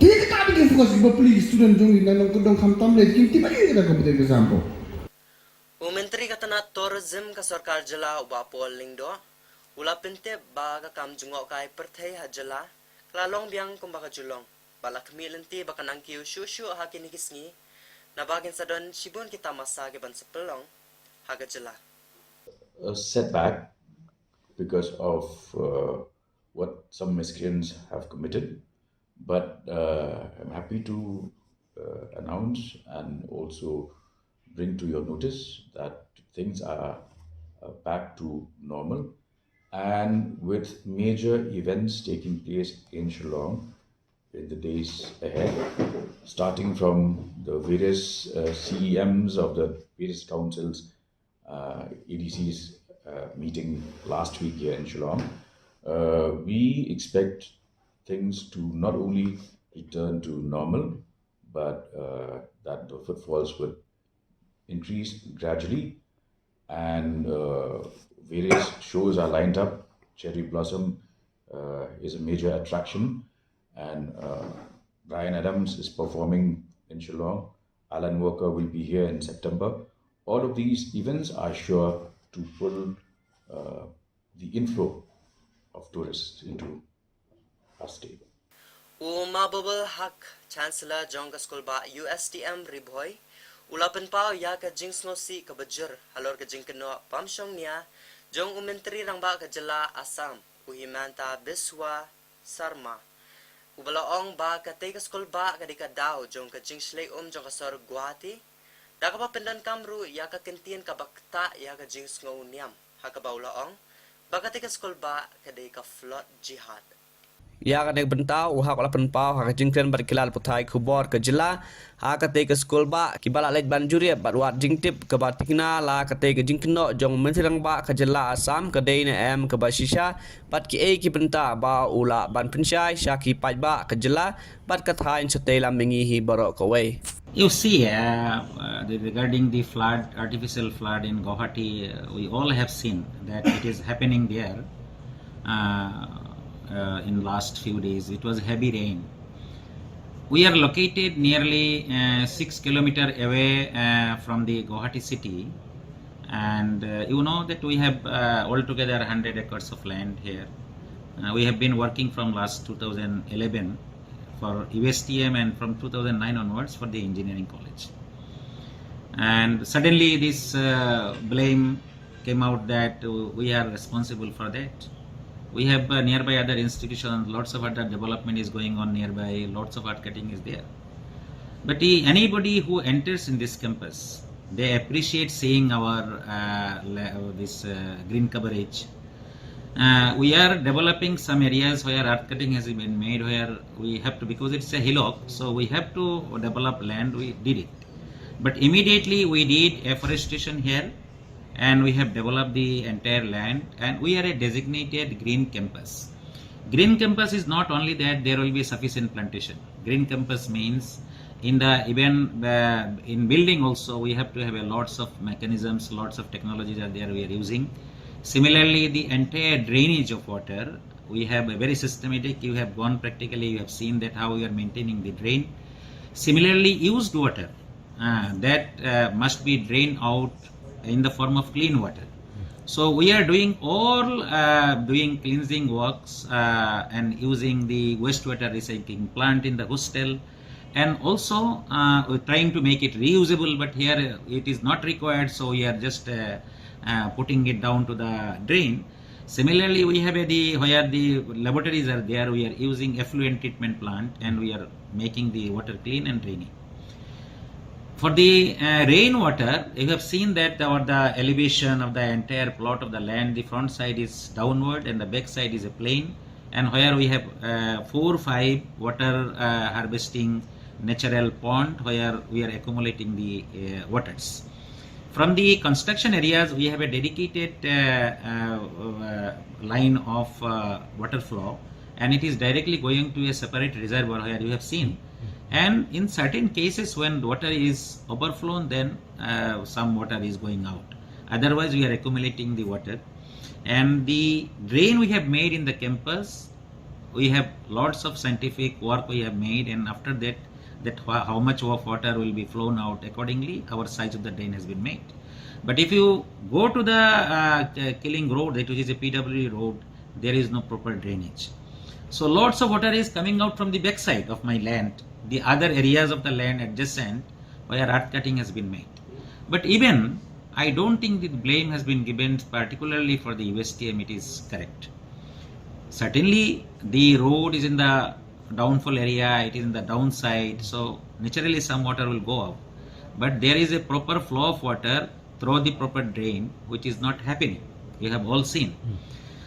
Te ïa kata ba ki focus ba pli student jong ngi na nongkyndong khamtam lei kim tip ïa kata ka competitive exam ko. U Myntri ka tnat Tourism ka sorkar jylla u Bah Paul Lyngdoh u la pyntip ba ka kam jngohkai pyrthei ha jylla ka la long biang kumba ka ju long, bad la khmih lynti ba kan nang kiew shuh shuh ha kine ki sngi, naba kin sa don shibun ki tamasa ki ban sa pynlong ha ka jylla. A setback because of uh, what some miscreants have committed. But uh, I'm happy to uh, announce and also bring to your notice that things are uh, back to normal, and with major events taking place in Shillong in the days ahead, starting from the various uh, C E Ms of the various councils, uh, A D Cs uh, meeting last week here in Shillong. Uh, we expect things to not only return to normal, but uh, that the footfalls would increase gradually, and uh, various shows are lined up. Cherry Blossom uh, is a major attraction, and uh, Bryan Adams is performing in Shillong. Alan Walker will be here in September. All of these events are sure to pull uh, the inflow of tourists into our state. U Mahbubul Haq, Chancellor jong ka skulbah U S T M Ri Bhoi, u la pynpaw ïa ka jingsngewsih kaba jur halor ka jingkynnoh bym shong nia jong u Myntri Rangbah ka jylla Assam, u Himanta Biswa Sarma, uba la ong ba katei ka skulbah ka dei ka daw jong ka jingshlei um jong ka sor Guwahati, da kaba pyndonkam ruh ïa ka kyntien kaba ktah ïa ka jingsngew niam, ha kaba u la ong ba katei ka skulbah ka dei ka flot jihad. Ïa kane ka bynta u Haq u la pynpaw ha ka jingkren bad ki lad pathai khubor ka jylla ha katei ka skulbah, kiba la leit ban jurip bad wad jingtip kaba thikna la katei ka jingkynnoh jong u Myntri Rangbah ka jylla Assam ka dei ne em kaba shisha, bad kiei ki bynta ba u lah ban pynshai sha ki paidbah ka jylla bad ka thaiñ shatei lam mihngi hi baroh kawei. You see, uh, uh, the, regarding the flood, artificial flood in Guwahati, uh, we all have seen that it is happening there uh, uh, in last few days. It was heavy rain. We are located nearly uh, six kilometer away uh, from the Guwahati city, and uh, you know that we have uh, altogether one hundred acres of land here. Uh, we have been working from last two thousand eleven for U S T M and from two thousand nine onwards for the engineering college. And suddenly this uh, blame came out that uh, we are responsible for that. We have uh, nearby other institutions, lots of other development is going on nearby, lots of earth cutting is there. But he, anybody who enters in this campus, they appreciate seeing our uh, la- uh, this uh, green coverage. Uh, we are developing some areas where earth cutting has been made, where we have to, because it's a hillock, so we have to develop land. We did it, but immediately we did afforestation here, and we have developed the entire land, and we are a designated green campus. Green campus is not only that there will be sufficient plantation. Green campus means in the even uh, in building also we have to have a lots of mechanisms, lots of technologies are there we are using. Similarly, the entire drainage of water, we have a very systematic, you have gone practically, you have seen that how we are maintaining the drain. Similarly, used water uh, that uh, must be drained out in the form of clean water. So we are doing all uh, doing cleansing works uh, and using the wastewater recycling plant in the hostel, and also uh, we're trying to make it reusable, but here uh, it is not required, so we are just uh, uh, putting it down to the drain. Similarly, we have a, the, where the laboratories are there, we are using effluent treatment plant and we are making the water clean and draining. For the uh, rainwater, you have seen that our, the elevation of the entire plot of the land, the front side is downward and the back side is a plain. And where we have uh, four, five water uh, harvesting natural pond where we are accumulating the uh, waters. From the construction areas, we have a dedicated uh, uh, uh, line of uh, water flow, and it is directly going to a separate reservoir where you have seen. And in certain cases, when water is overflown, then uh, some water is going out. Otherwise, we are accumulating the water. And the drain we have made in the campus, we have lots of scientific work we have made, and after that, that wha- how much of water will be flown out, accordingly our size of the drain has been made. But if you go to the uh, K- Killing Road, that which is a P W D road, there is no proper drainage. So lots of water is coming out from the backside of my land, the other areas of the land adjacent where earth cutting has been made. But even I don't think the blame has been given particularly for the U S T M, it is correct. Certainly, the road is in the downfall area, it is in the downside, so naturally some water will go out. But there is a proper flow of water through the proper drain, which is not happening. You have all seen.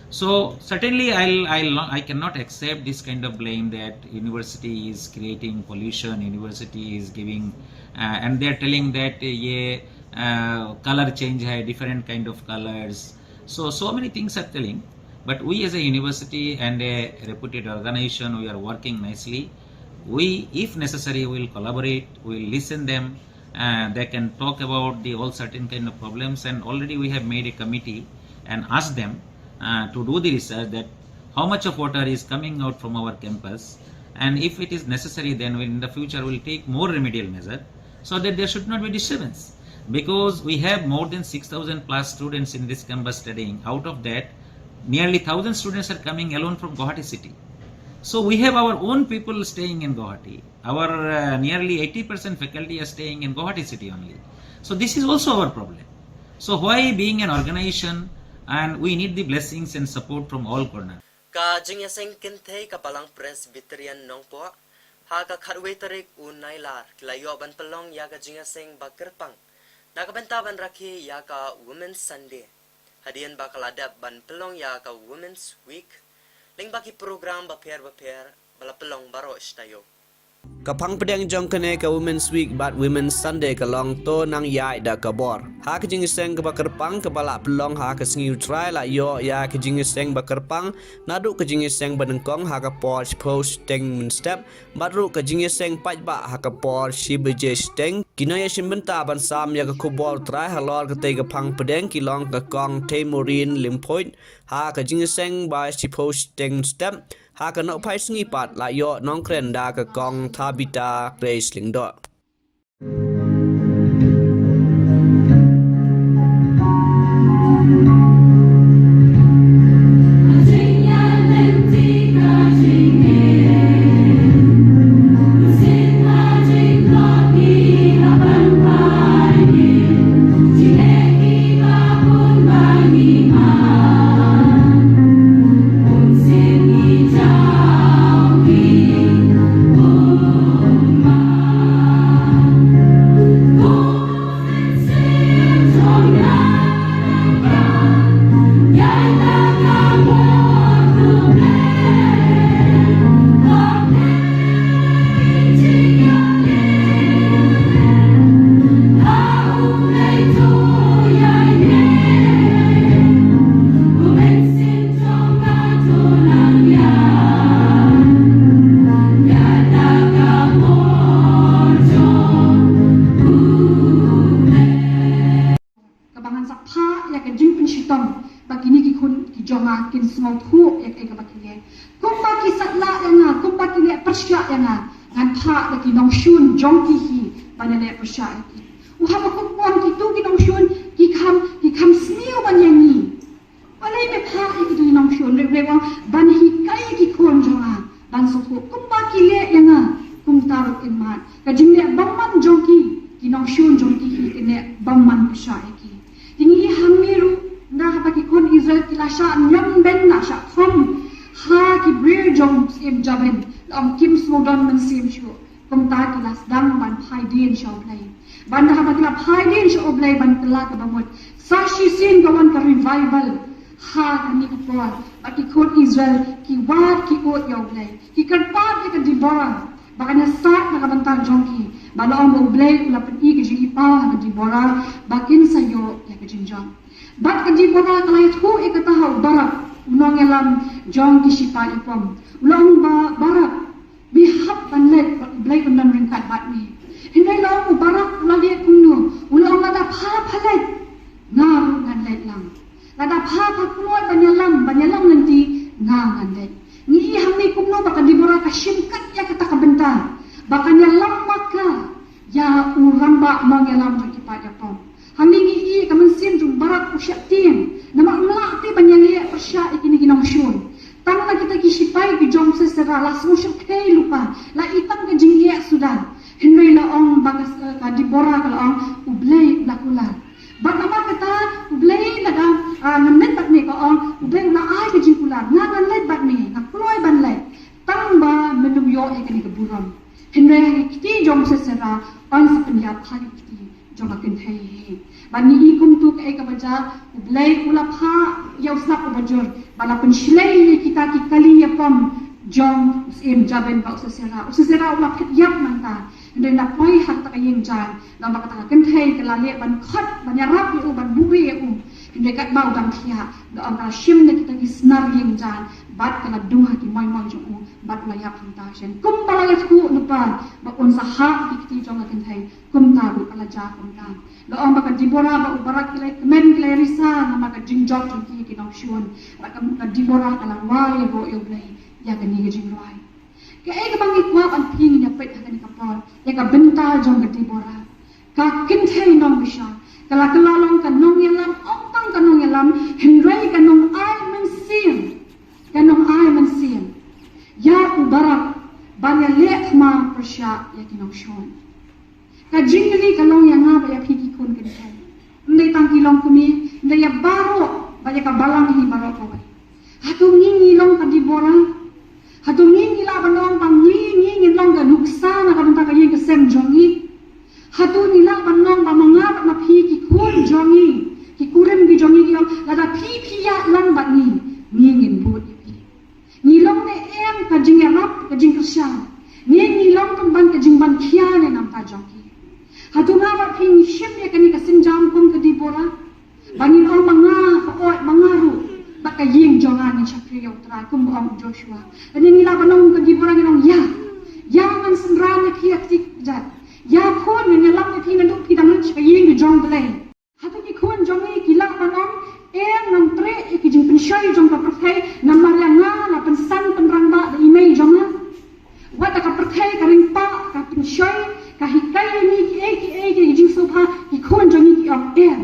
So certainly, I'll, I'll, I cannot accept this kind of blame that university is creating pollution, university is giving, uh, and they are telling that uh, ye uh, color change hai, different kind of colors. So so many things are telling. But we as a university and a reputed organization, we are working nicely. We, if necessary, will collaborate. We'll listen them. Uh, they can talk about the all certain kind of problems. And already we have made a committee and asked them uh, to do the research that how much of water is coming out from our campus, and if it is necessary, then we'll, in the future we'll take more remedial measure so that there should not be disturbance, because we have more than six thousand plus students in this campus studying. Out of that, nearly thousand students are coming alone from Guwahati city. So we have our own people staying in Guwahati. Our uh, nearly eighty percent faculty are staying in Guwahati city only. So this is also our problem. So why, being an organization, and we need the blessings and support from all corners. Ka jingïaseng kynthei ka Balang Presbyterian Nongpoh ha ka khatwei tarik u Nailar ki la ïoh ban pynlong ïa ka jingïaseng ba kyrpang na ka bynta ban rakhe ïa ka Women's Sunday, hadien ba ka la dep ban pynlong ïa ka Women's Week lyngba ki program bapher bapher ba la pynlong baroh shi taïew. Ka phang pdeng jong kane ka Women's Week bad Women's Sunday ka long to nang ïaid da ka bor. Ha ka jingïaseng kaba kyrpang kaba la pynlong ha ka sngi U Trai, la ïoh ïa ka jingïaseng ba kyrpang naduh ka jingïaseng ba nyngkong ha ka por shiphew shiteng mynstep bad ruh ka jingïaseng paidbah ha ka por shi baje shiteng. Ki nongïashim bynta ban sam ïa ka khubor U Trai halor katei ka phang pdeng ki long ka Kong Theimorin Lymphoit ha ka jingïaseng ba shiphew shiteng mynstep. Ha ka nohphai sngi pat la ïoh nongkren da ka Kong Thabita Grace Lyngdoh. Kaba ngan sa phah ïa ka jingpynshitom ba kine ki khun ki jong nga kin sngewthuh ïa kaei kaba ki leh. Kumba ki sat lah ïa nga, kumba ki leh pyrshah ïa nga, ngan phah ïa ki nongshun jong ki hi ban leh pyrshah ïa ki. U haba kum wan kitu ki nongshun ki kham, ki kham sniew ban ïa ngi. Balei me phah ïa kitu ki nongshun, re re wan ban hikai ïa ki khun jong nga ban sngewthuh kumba ki leh ïa nga, kumta ruh kin mad. Ka jingleh bymman jong ki, ki nongshun jong ki hi kin leh bymman pyrshah ïa ki. Te ngi hangne ruh, nda haba ki khun i Israel ki la shah nyngkong, la shah khum ha ki briew jong u syiem Jabin, la ong kim sngewdon mynsiem shuh. Kumta ki la sdang ban phai dien sha U Blei. Bad haba ki la phai dien sha U Blei ban kylla kaba mut, sa shisien ka wan ka revival ha kane ka por. Bad ki khun Israel ki wad ki ud ïa U Blei, ki kyrpad ïa ka Deborah ba kan ïasaid na ka bynta jong ki. Bad la ong ba U Blei u la pyni ka jingïohi ha ka Deborah ba kin sa ïoh ïa ka jingjop. Bad ka Deborah ka la ïathuh ïa kata ha u Barak, u nongïalam jong ki shipai ïapom. U la ong ba, Barak, me hap ban leit, bad U Blei un don ryngkat bad me. Hynrei la ong u Barak u la leit kumno? U la ong, lada pha pha leit, nga ruh ngan leit lang. Lada pha pha kloi ban ïalam, ban ïalam lynti, nga ngan leit. Ngi i hangne kumno ba ka Deborah ka shim kat ïa kata ka bynta ba kan ïalam ma ka ïa u rangbah nongïalam jong ki paid ïapom. Hangne ngi i ka mynsiem jong u Barak u sheptieng, namar um lah te ban ïaleh pyrshah ïa kine ki nongshun. Tang na kita ki shipai ki jong Sisera la sngewshyrkhei lypa, la i tang ka jingeh suda. Hynrei la ong ba ka, ka Deborah ka la ong, U Blei u la kular. Bad namar kata U Blei, lada, ah, ngan leit bad me, ka ong, U Blei u la ai ka jingkular, nga ngan leit bad me, nga kloi ban leit. Tang ba men ym ïoh ïa kane ka burom. Hynrei ha ki kti jong Sisera yn sa pynïap ha ki kti jong ka kynthei hi. Bad ngi i kumto kaei kaba jia, U Blei u la phah ïa u slap uba jur ba la pynshlei ïa kita ki kali ïapom jong u syiem Jabin bad u Sisera. U Sisera u la phet ïap nangta. Hynrei la poi ha kata ka ïing jaiñ, namar kata ka kynthei ka la leh ban khot, ban ïarap ïa u, ban buhrieh ïa u. Hynrei katba u dang thiah, la ong ka la shim na kita ki snar ïing jaiñ bad ka la dung ha ki moi moi jong u bad u la ïap hangta shen. Kumba la ïathuh lypa ba un sa hap ki kti jong ka kynthei, kumta ruh ka la jia kumta. La ong ba ka Deborah bad u Barak ki la kmen, ki la risa namar ka jingjop jong ki ki nongshun. Bad ka, ka Deborah ka la wai ïa U Blei ïa kane ka jingrwai. Kaei kaba ngi kwah ban peit, ngin ïa peit ha kane ka por ïa ka bynta jong ka Deborah. Ka kynthei nongbishar, ka la kylla long ka nongïalam, ym tang ka nongïalam, hynrei ka nongai mynsiem. Ka nongai mynsiem ïa u Barak ban ïaleh thma pyrshah ïa ki nongshun. Ka jingkylli ka long ïa nga bad ïa phi ki khun kynthei. Ym dei tang ki longkmie, ym dei, ïa baroh, bad ïa ka balang hi baroh kawei. Hato ngi ngi long ka Deborah? Hato ngi ngi lah ban ong ba ngi ngi ngin long ka nuksa na ka bynta ka ïing ka sem jong ngi? Hato ngi lah ban ong ba ma nga bad ma phi ki khun jong ngi, ki kurim ki jong ngi ki ong, lada phi phi ïalam bad ngi, ngi ngin bud ïa phi? Ngi long ne em ka jingïarap, ka jingkyrshan? Ngi ngi long pynban ka jingban khia ne namta jong ki? Hato nga bad phi ngi shim ïa kane ka sienjam kum ka Deborah? Ba ngin ong ma nga ka ot, ma nga ruh bad ka ïing jong nga ngin shakri ïa U Trai kum ba ong u Joshua. Lane ngi lah ban ong ka Deborah, ngin ong ïa, ïa ngan synran ïa phi ha kti kjat. Ïa khun, ngan ïalam ïa phi naduh phi dang rit sha ka ïing ka jong U Blei. Hato ki khun jong ngi ki lah ban ong, eh, ngan treh ïa ki jingpynshoi jong ka pyrthei namar ïa nga la pynsan pynrangbah da i mei jong nga? Wat la ka pyrthei ka ring pah, ka pynshoi, ka hikai ïa ngi kiei kiei ki jingsngewbha, ki khun jong ngi ki ong, eh,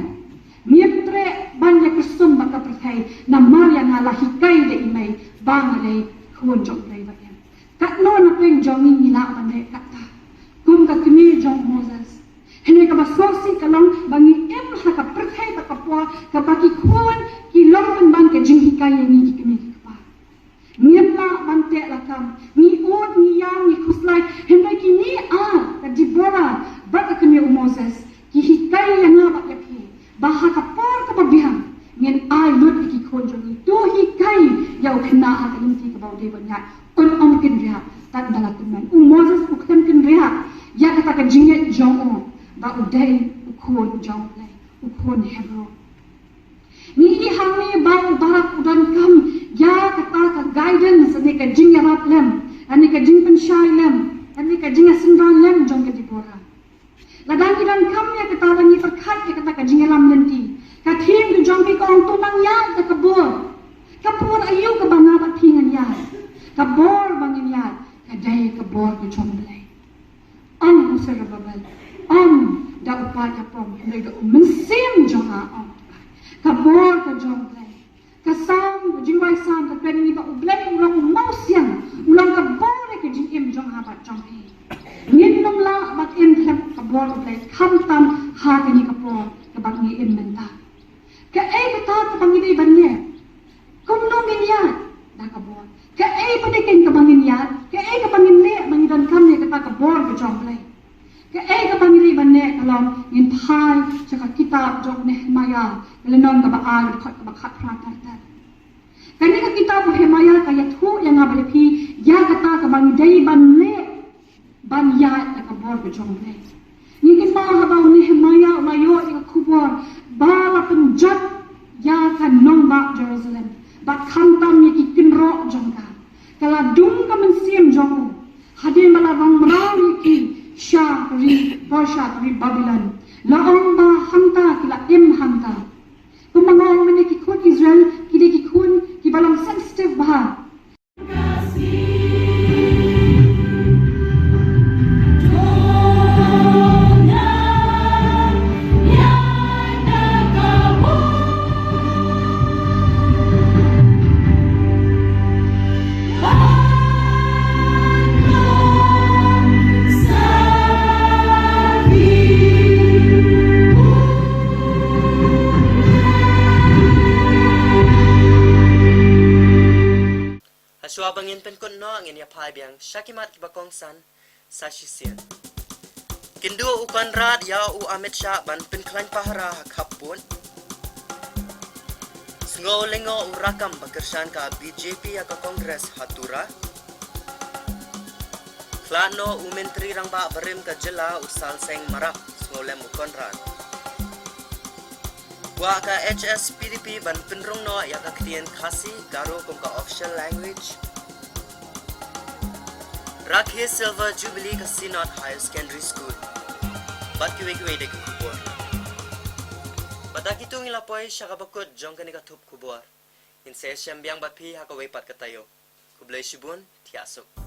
ngim treh ban ïa kyrsum bad ka pyrthei namar ïa nga la hikai da i mei ba nga dei khun jong U Blei ba im. Katno na pdeng jong ngi ngi lah ban leh katta kum ka kmie jong u Moses? Hynrei kaba sngewsih ka long ba ngi im ha ka pyrthei bad ka por kaba ki khun ki long pynban ka jinghikai ïa ngi ki kmie ki kpa. Ngim lah ban teh lakam, ngi ud, ngi ïam, ngi khuslai, hynrei kine ar, ka Deborah bad ka kmie u Moses, ki hikai ïa nga bad ïa phi ba ha ka por kaba biang ngin ai lut ïa ki khun jong ngi. To hikai ïa u khynnah ha ka lynti kaba u dei ban ïaid. Un ym kynriah tad ba la kmen. U Moses u khlem kynriah ïa kata ka jingngeit jong u ba u dei u khun jong U Blei, u khun Hebru. Ngi i hangne ba u Barak u donkam ïa kata ka guidance, ne ka jingïarap lem, ne ka jingpynshai lem, ne ka jingïasynran lem jong ka Deborah. Lada ngi donkam ïa kata, lada ngi pyrkhat ïa kata ka jingïalam lynti, ka theme ka jong phi ka ong, to nang ïaid da ka bor. Ka bor aïu kaba nga bad phi ngan ïaid? Ka bor ba ngin ïaid ka dei ka bor ka jong U Blei. Ym u Zerubbabel, ym da u paid ïapom, hynrei da u Mynsiem jong nga, ong. Ka bor ka jong U Blei. Ka Salm, ka jingrwai Salm ka kren ïa ngi ba U Blei u long u mawsiang, u long ka bor ïa ka jingim jong nga bad jong phi. Ngin ym lah ban im khlem ka bor U Blei, khamtam ha kane ka por kaba ngi im mynta. Kaei kata kaba ngi dei ban leh? Ngin ïaid da ka bor. Kaei pat de keiñ kaba ngin ïaid, kaei kaba ngin leh ba ngin donkam ïa kata ka bor ka jong U Blei? Kaei kaba ngin leh ban leh ka long ngin phai sha ka kitab jong u Nehemaïah, ka lynnong kaba ar, dkhot kaba khatphra ter ter. Kane ka kitab u Nehemaïah ka ïathuh ïa nga bad ïa phi ïa kata kaba ngi dei ban leh ban ïaid ïa ka bor ka jong U Blei. Ngi kynmaw haba u Nehemaïah u la ïoh ïa ka khubor ba la pynjot ïa ka nongbah Jerusalem bad khamtam ïa ki kynroh jong ka, ka la dung ka mynsiem jong u hadien ba la wanrah ïa ki sha ka ri Persia, ka ri Babilon. La ong ba hangta ki la im hangta. Kumba nga ong mynne, ki khun Israel ki dei ki khun kiba long sensitive bha. Hashwa ba ngin pynkut noh, ngin ïa phai biang sha ki mat kiba kongsan sa shisien. Kynduh u Conrad ïa u Amit Shah ban pynkhlaiñ pahara ha khappud. Sngew lyngngoh u rakam ba kyrshan ka B J P ïa ka Congress ha Tura. Khlad noh u Myntri Rangbah barim ka jylla u Salseng Marak, sngew lem u Conrad. Kwah ka H S P D P ban pynrung noh ïa ka ktien Khasi Garo kum ka official language. Rakhe Silver Jubilee ka Synod Higher Secondary School. Bad kiwei kiwei de ki khubor. Bad da kitu ngi la poi sha kaba kut jong kane ka thup khubor. Ngin sa ïashem biang bad phi ha kawei pat ka taïew. Khublei shibun, thiah suk.